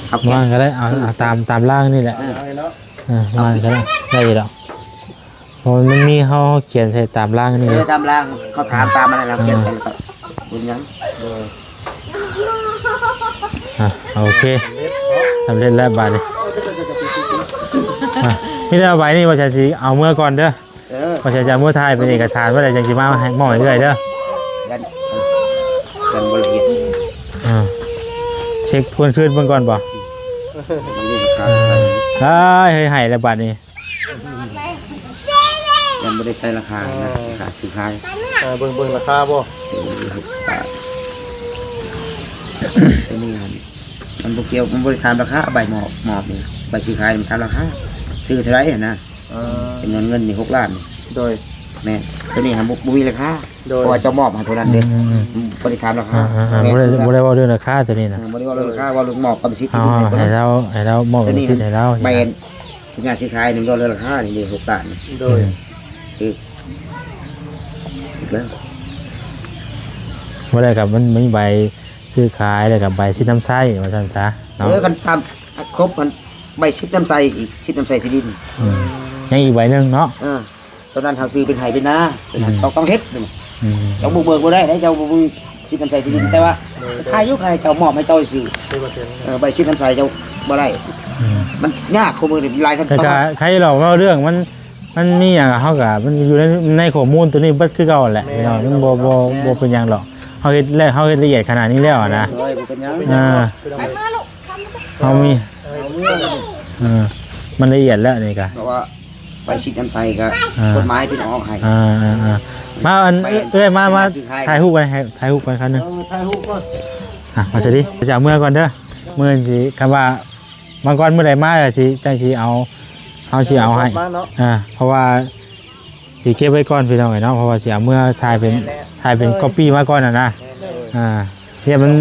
ເອົາຂຽນ ວ່າງກໍໄດ້ ເອົາ ເອົາຕາມ ຕາມລ່າງນີ້ແຫຼະ ເອີ ເອົາເນາະ ເອີ ວ່າງກໍໄດ້ ໄດ້ຢູ່ດອກ ເພາະມັນມີ ເຮົາ ເຮົາຂຽນໃສ່ຕາມລາງນີ້ ເອີ ເດ້ ຕາມລາງ ເຂົາຖາມຕາມອັນນັ້ນ ເຮົາຂຽນໃສ່ ເອີ ກໍບໍ່ມີຫຍັງ. ອ່ະ ໂອເຄ ສຳເລັດແລ້ວບາດນີ້. ອ່ະ ມີແຕ່ໃບນີ້ ວ່າຈະຊິເອົາເມືອກ່ອນເດີ. ເອີ ວ່າຈະ ຈະເອົາເມືອຖ່າຍເປັນເອກະສານ ວ່າໃດຈັ່ງຊິມາໃຫ້ ມອບໃຫ້ເອື້ອຍເດີ. ຍັງ ຍັງບໍ່ລະອຽດ. ອ່າ ເຊັກທວນຄືນເບິ່ງກ່ອນບໍ? ມັນມີລາຄາ. ອ້າຍ ເຮີ້ຍ ໃຫ້ແລ້ວບາດນີ້. ຍັງບໍ່ໄດ້ໃຊ້ລາຄານະ ອ່າ ລາຄາຊື້ຂາຍ. ເອີ ເບິ່ງ ເບິ່ງລາຄາບໍ? ເອີ ຕົວນີ້ຫັ້ນ ມັນບໍ່ກ່ຽວ ມັນບໍ່ໄດ້ຖາມລາຄາ ໃບມອບ ມອບນີ້ ໃບຊື້ຂາຍມັນຖາມລາຄາ ຊື້ເທົ່າໃດຫັ້ນນະ. ອ່າ ຈຳນວນເງິນນີ້ຫົກລ້ານ. ໂດຍ ແມ່ນ ຕົວນີ້ຫັ້ນບໍ່ ບໍ່ມີລາຄາ. ໂດຍ ເພາະວ່າເຈົ້າມອບໃຫ້ຜູ້ນັ້ນເດ້. ອືມ ອືມ ອືມ ບໍ່ໄດ້ຖາມລາຄາ. ອ່າໆໆ ແມ່ນ ບໍ່ໄດ້ ບໍ່ໄດ້ເວົ້າເລື່ອງລາຄາຕົວນີ້ນະ. ເອີ ບໍ່ໄດ້ເວົ້າເລື່ອງລາຄາ ເວົ້າເລື່ອງມອບກຳສິດ. ເອົາ ໃຫ້ລາວ ໃຫ້ລາວມອບກຳສິດໃຫ້ລາວ. ໃບ ສັນຍາຊື້ຂາຍໜຶ່ງດອນລາຄານີ້ເດ້ ຫົກລ້ານ. ໂດຍ ອືມ ຖືກ ຖືກແລ້ວ. ບໍ່ໄດ້ ກໍມັນມີໃບຊື້ຂາຍ ແລ້ວກໍໃບສິດນຳໃຊ້ ວ່າຊັ້ນຊະເນາະ. ເອີ ຄັນຕາມ ຄົບຫັ້ນ ໃບສິດນຳໃຊ້ອີກ ສິດນຳໃຊ້ທີ່ດິນ. ອືມ ຍັງອີກໃບໜຶ່ງເນາະ. ເອີ ຕອນນັ້ນເຮົາຊື້ເປັນໄຮ່ເປັນນາ ເປັນ ອືມ ຕ້ອງ ຕ້ອງເຮັດ. ອືມ ເຈົ້າບໍ່ເບີກບໍ່ໄດ້ເດ້ ເຈົ້າບໍ່ມີສິດນຳໃຊ້ທີ່ດິນ. ອືມ ແຕ່ວ່າ ໂດຍ ຂາຍຢູ່ ຂາຍ ເຈົ້າມອບໃຫ້ເຈົ້າຊື່. ເອີ ໃບສິດນຳໃຊ້ເຈົ້າບໍ່ໄດ້. ອືມ ມັນຍາກ ຄູ່ມື້ນີ້ຫຼາຍຂັ້ນຕອນ. ແຕ່ກໍໃຄດອກ ເວົ້າເລື່ອງມັນ ມັນມີຫຍັງ ເຮົາກໍ ມັນຢູ່ໃນ ໃນຂໍ້ມູນຕົວນີ້ເບິດຄືເກົ່າແຫຼະ. ແມ່ນ ພີ່ນ້ອງ ມັນບໍ່ ບໍ່ ແມ່ນ ບໍ່ເປັນຫຍັງດອກ. ເຮົາເຮັດແລ້ວ ເຮົາເຮັດລະອຽດຂະໜາດນີ້ແລ້ວນະ. ໂດຍ ບໍ່ເປັນຫຍັງ. ອ່າ ໄປມາລູກ ເຮົາມີ ເອີ ມັນລະອຽດແລ້ວນີ້ກະ ເພາະວ່າ ໃບສິດນຳໃຊ້ກໍ ອ່າ ກົດໝາຍເພິ່ນອອກໃຫ້. ອ່າໆໆ ມາ ອັນ ໄປ ເອື້ອຍ ມາ ມາ ຊື້ຂາຍ ຖ່າຍຮູບກັນ ໃຫ້ຖ່າຍຮູບກັນຄັ້ງໜຶ່ງ. ເອີ ຖ່າຍຮູບກ່ອນ. ອ່ະ ມາຊິດິ ຈະເອົາເມືອກ່ອນເດີ. ມື້ນີ້ຊິ ຄັນວ່າມາກ່ອນ ມື້ໃດມາຊິ ຈັ່ງຊິເອົາ ເຮົາຊິເອົາໃຫ້. ມາເນາະ. ອ່າ ເພາະວ່າຊິເກັບໄວ້ກ່ອນ ພີ່ນ້ອງເອີຍເນາະ ເພາະວ່າຊິເອົາເມືອຖ່າຍເປັນ ຖ່າຍເປັນກັອບປີ້ມາກ່ອນຫັ້ນນະ. ອ່າ ເຮັດມັນ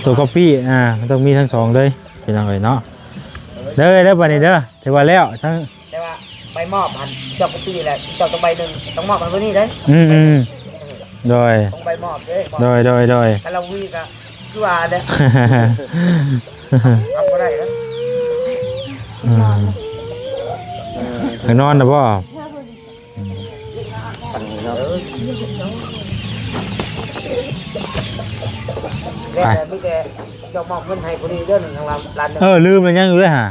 ໂຕກັອບປີ້ ອ່າ ມັນຕ້ອງມີທັງສອງເລີຍ ພີ່ນ້ອງເອີຍເນາະ. ເດີ ເດີ ບາດນີ້ເດີ ຖືວ່າແລ້ວທັງ ແຕ່ວ່າໃບມອບຫັ້ນ ເຈົ້າກໍຕີແຫຼະ ເຈົ້າຕ້ອງໃບໜຶ່ງ ຕ້ອງມອບໃຫ້ຜູ້ນີ້ເດ້. ອືມໆ ໂດຍ ຕ້ອງໃບມອບເດ້. ໂດຍ ໂດຍ ໂດຍ ກະລະວີກະຄືວ່າແຫຼະ ຮັບບໍ່ໄດ້ເດ້. ອືມ ເອີ ຢາກນອນນະບໍ່? ອືມ ໄປ ມີແຕ່ເຈົ້າມອບເງິນໃຫ້ຜູ້ນີ້ເດີ ໜຶ່ງລ້ານ. ເອີ ລືມແລ້ວ ຍັງຢູ່ເດ້ຫາ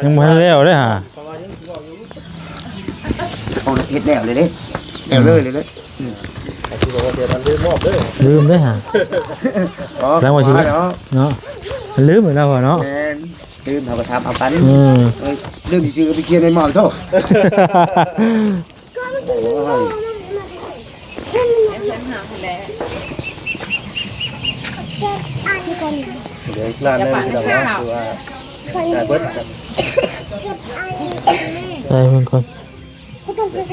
ຍັງບໍ່ທັນແລ້ວເດ້ຫາ. ເຮົາເຮັດແລ້ວເລີຍເດ້ ແລ້ວເລີຍເລີຍເດ້. ອືມ ອືມ ໄອ້ທີ່ບອກວ່າດຽວມັນລືມມອບເດີ ລືມເດ້ຫາ. ອໍ ແລ້ວວ່າຊິເນາະ ມັນລືມແລ້ວເນາະ. ແມ່ນ ລືມ ເຮົາກໍຖາມເອົາກັນ. ເອີ ເອີ ລືມຊື່ໄປຂຽນໃບມອບໂທ. ໂອ້ຍ ເຮືອນເຮົາຫັ້ນແຫຼະ ເດີ ຮ້ານນັ້ນພີ່ນ້ອງເນາະ ຄືວ່າໄດ້ເບິດ. ໄດ້ເບິ່ງກ່ອນ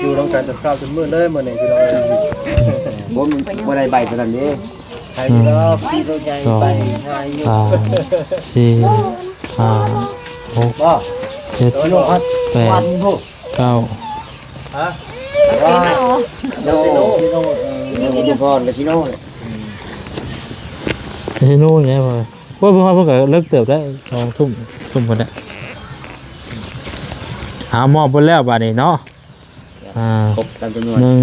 ຢູ່ນຳກັນແຕ່ເຊົ້າຈົນມືດເລີຍມື້ນີ້ພີ່ນ້ອງເອີຍ. ບໍ່ ມັນບໍ່ໄດ້ໃບເທົ່ານັ້ນເດ້. ໃຜເນາະ ສອງ ສາມ ສີ່ ຫ້າ ຫົກ ເຈັດ ແປດ ເກົ້າ. ຮະ? ກາຊິໂນ ກາຊິໂນ ເອີ ກາຊິໂນ ກາຊິໂນແຫຼະ. ໂອ້ຍ ເພິ່ນ ເພິ່ນກໍເລິກເຕີບໄດ້ ສອງທຸ່ມ ທຸ່ມພຸ້ນແຫຼະ. ເອົາ ມອບເບິດແລ້ວບາດນີ້ເນາະ. ອ່າ ຄົບຕາມຈຳນວນ ໜຶ່ງ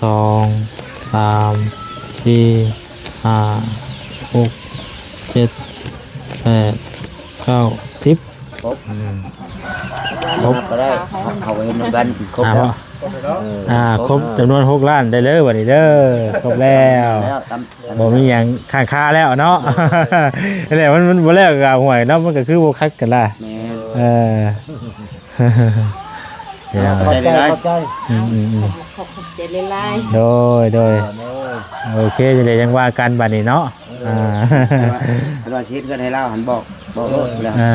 ສອງ ສາມ ສີ່ ຫ້າ ຫົກ ເຈັດ ແປດ ເກົ້າ ສິບ. ຄົບ ອືມ ຄົບ ນັບກໍໄດ້ ເຮົາກໍເຫັນນຳກັນ ຄົບແລ້ວ. ອ່າ ຄົບ ອ່າ ຄົບ ຄົບ ອ່າ ຈຳນວນຫົກລ້ານໄດ້ເລີຍບັດນີ້ເດີ. ຄົບແລ້ວ ແລ້ວ ບໍ່ມີຫຍັງຄ້າງຄາແລ້ວເນາະ. ແລ້ວມັນ ມັນບໍ່ແລ້ວກໍຫ້ວຍເນາະ ມັນກໍຄືບໍ່ຄັກກັນລະ. ແມ່ນ ເອີ ຂອບໃຈຫຼາຍໆ ຂອບໃຈ. ອືມໆໆ ຂອບ ຂອບໃຈຫຼາຍໆ. ໂດຍ ໂດຍ ໂອເຄ ຈັ່ງໃດຈັ່ງວ່າກັນບັດນີ້ເນາະ. ເອີ ອ່າ ຄັນວ່າ ຄັນວ່າຊິເຮັດເຮືອນໃຫ້ລາວຫັ້ນ ບອກ ບອກໂລດ. ເອີ ແລ້ວ ອ່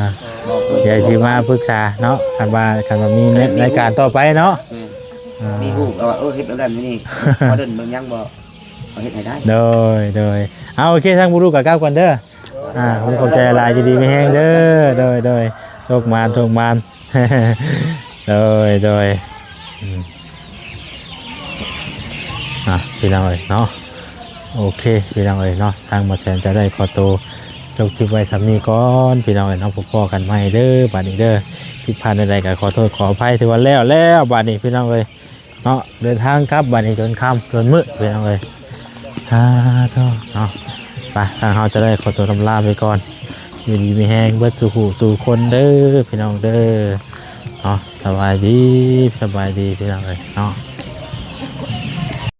າໆໆ ບອກໂລດ ດຽວຊິມາປຶກສາເນາະ. ຄັນວ່າ ຄັນວ່າມີ ແມ່ນ ລາຍການຕໍ່ໄປເນາະ. ແມ່ນ ອ່າ ມີຮູບເອົາວ່າ ເອີ ເຮັດແບບນັ້ນແບບນີ້ ພໍເດີນເບິ່ງຍັງບໍ່ ເຮົາເຮັດໃຫ້ໄດ້. ໂດຍ ໂດຍ ເອົາ ໂອເຄ ທາງບຸລຸກະກັບກ່ອນເດີ. ອ່າ ຂອບໃຈຫຼາຍໆ ຢູ່ດີມີແຮງເດີ. ໂດຍ ໂດຍ ໂຊກໝານ ໂຊກໝານ. ໂດຍ ໂດຍ ອືມ ອ່ະ ພີ່ນ້ອງເອີຍເນາະ ໂອເຄ ພີ່ນ້ອງເອີຍເນາະ ທາງໝໍແສນຈະໄດ້ຂໍໂຕ ຈົບຄລິບໄວ້ສ່ຳນີ້ກ່ອນພີ່ນ້ອງເອີຍເນາະ. ພົບພໍ້ກັນໃໝ່ເດີ ບາດນີ້ເດີ. ຜິດພາດໃດໆກໍຂໍໂທດຂໍອະໄພ ຖືວ່າແລ້ວແລ້ວບາດນີ້ພີ່ນ້ອງເອີຍເນາະ. ເດີນທາງກັບບາດນີ້ຈົນຄ່ຳຈົນມື້ພີ່ນ້ອງເອີຍ. ສາທຸເນາະ. ໄປ ທາງເຮົາຈະໄດ້ຂໍຕົວລຳລາໄປກ່ອນ. ຢູ່ດີມີແຮງເບິດສູ່ຜູ້ສູ່ຄົນເດີພີ່ນ້ອງເດີເນາະ. ສະບາຍດີ ສະບາຍດີພີ່ນ້ອງເອີຍເນາະ.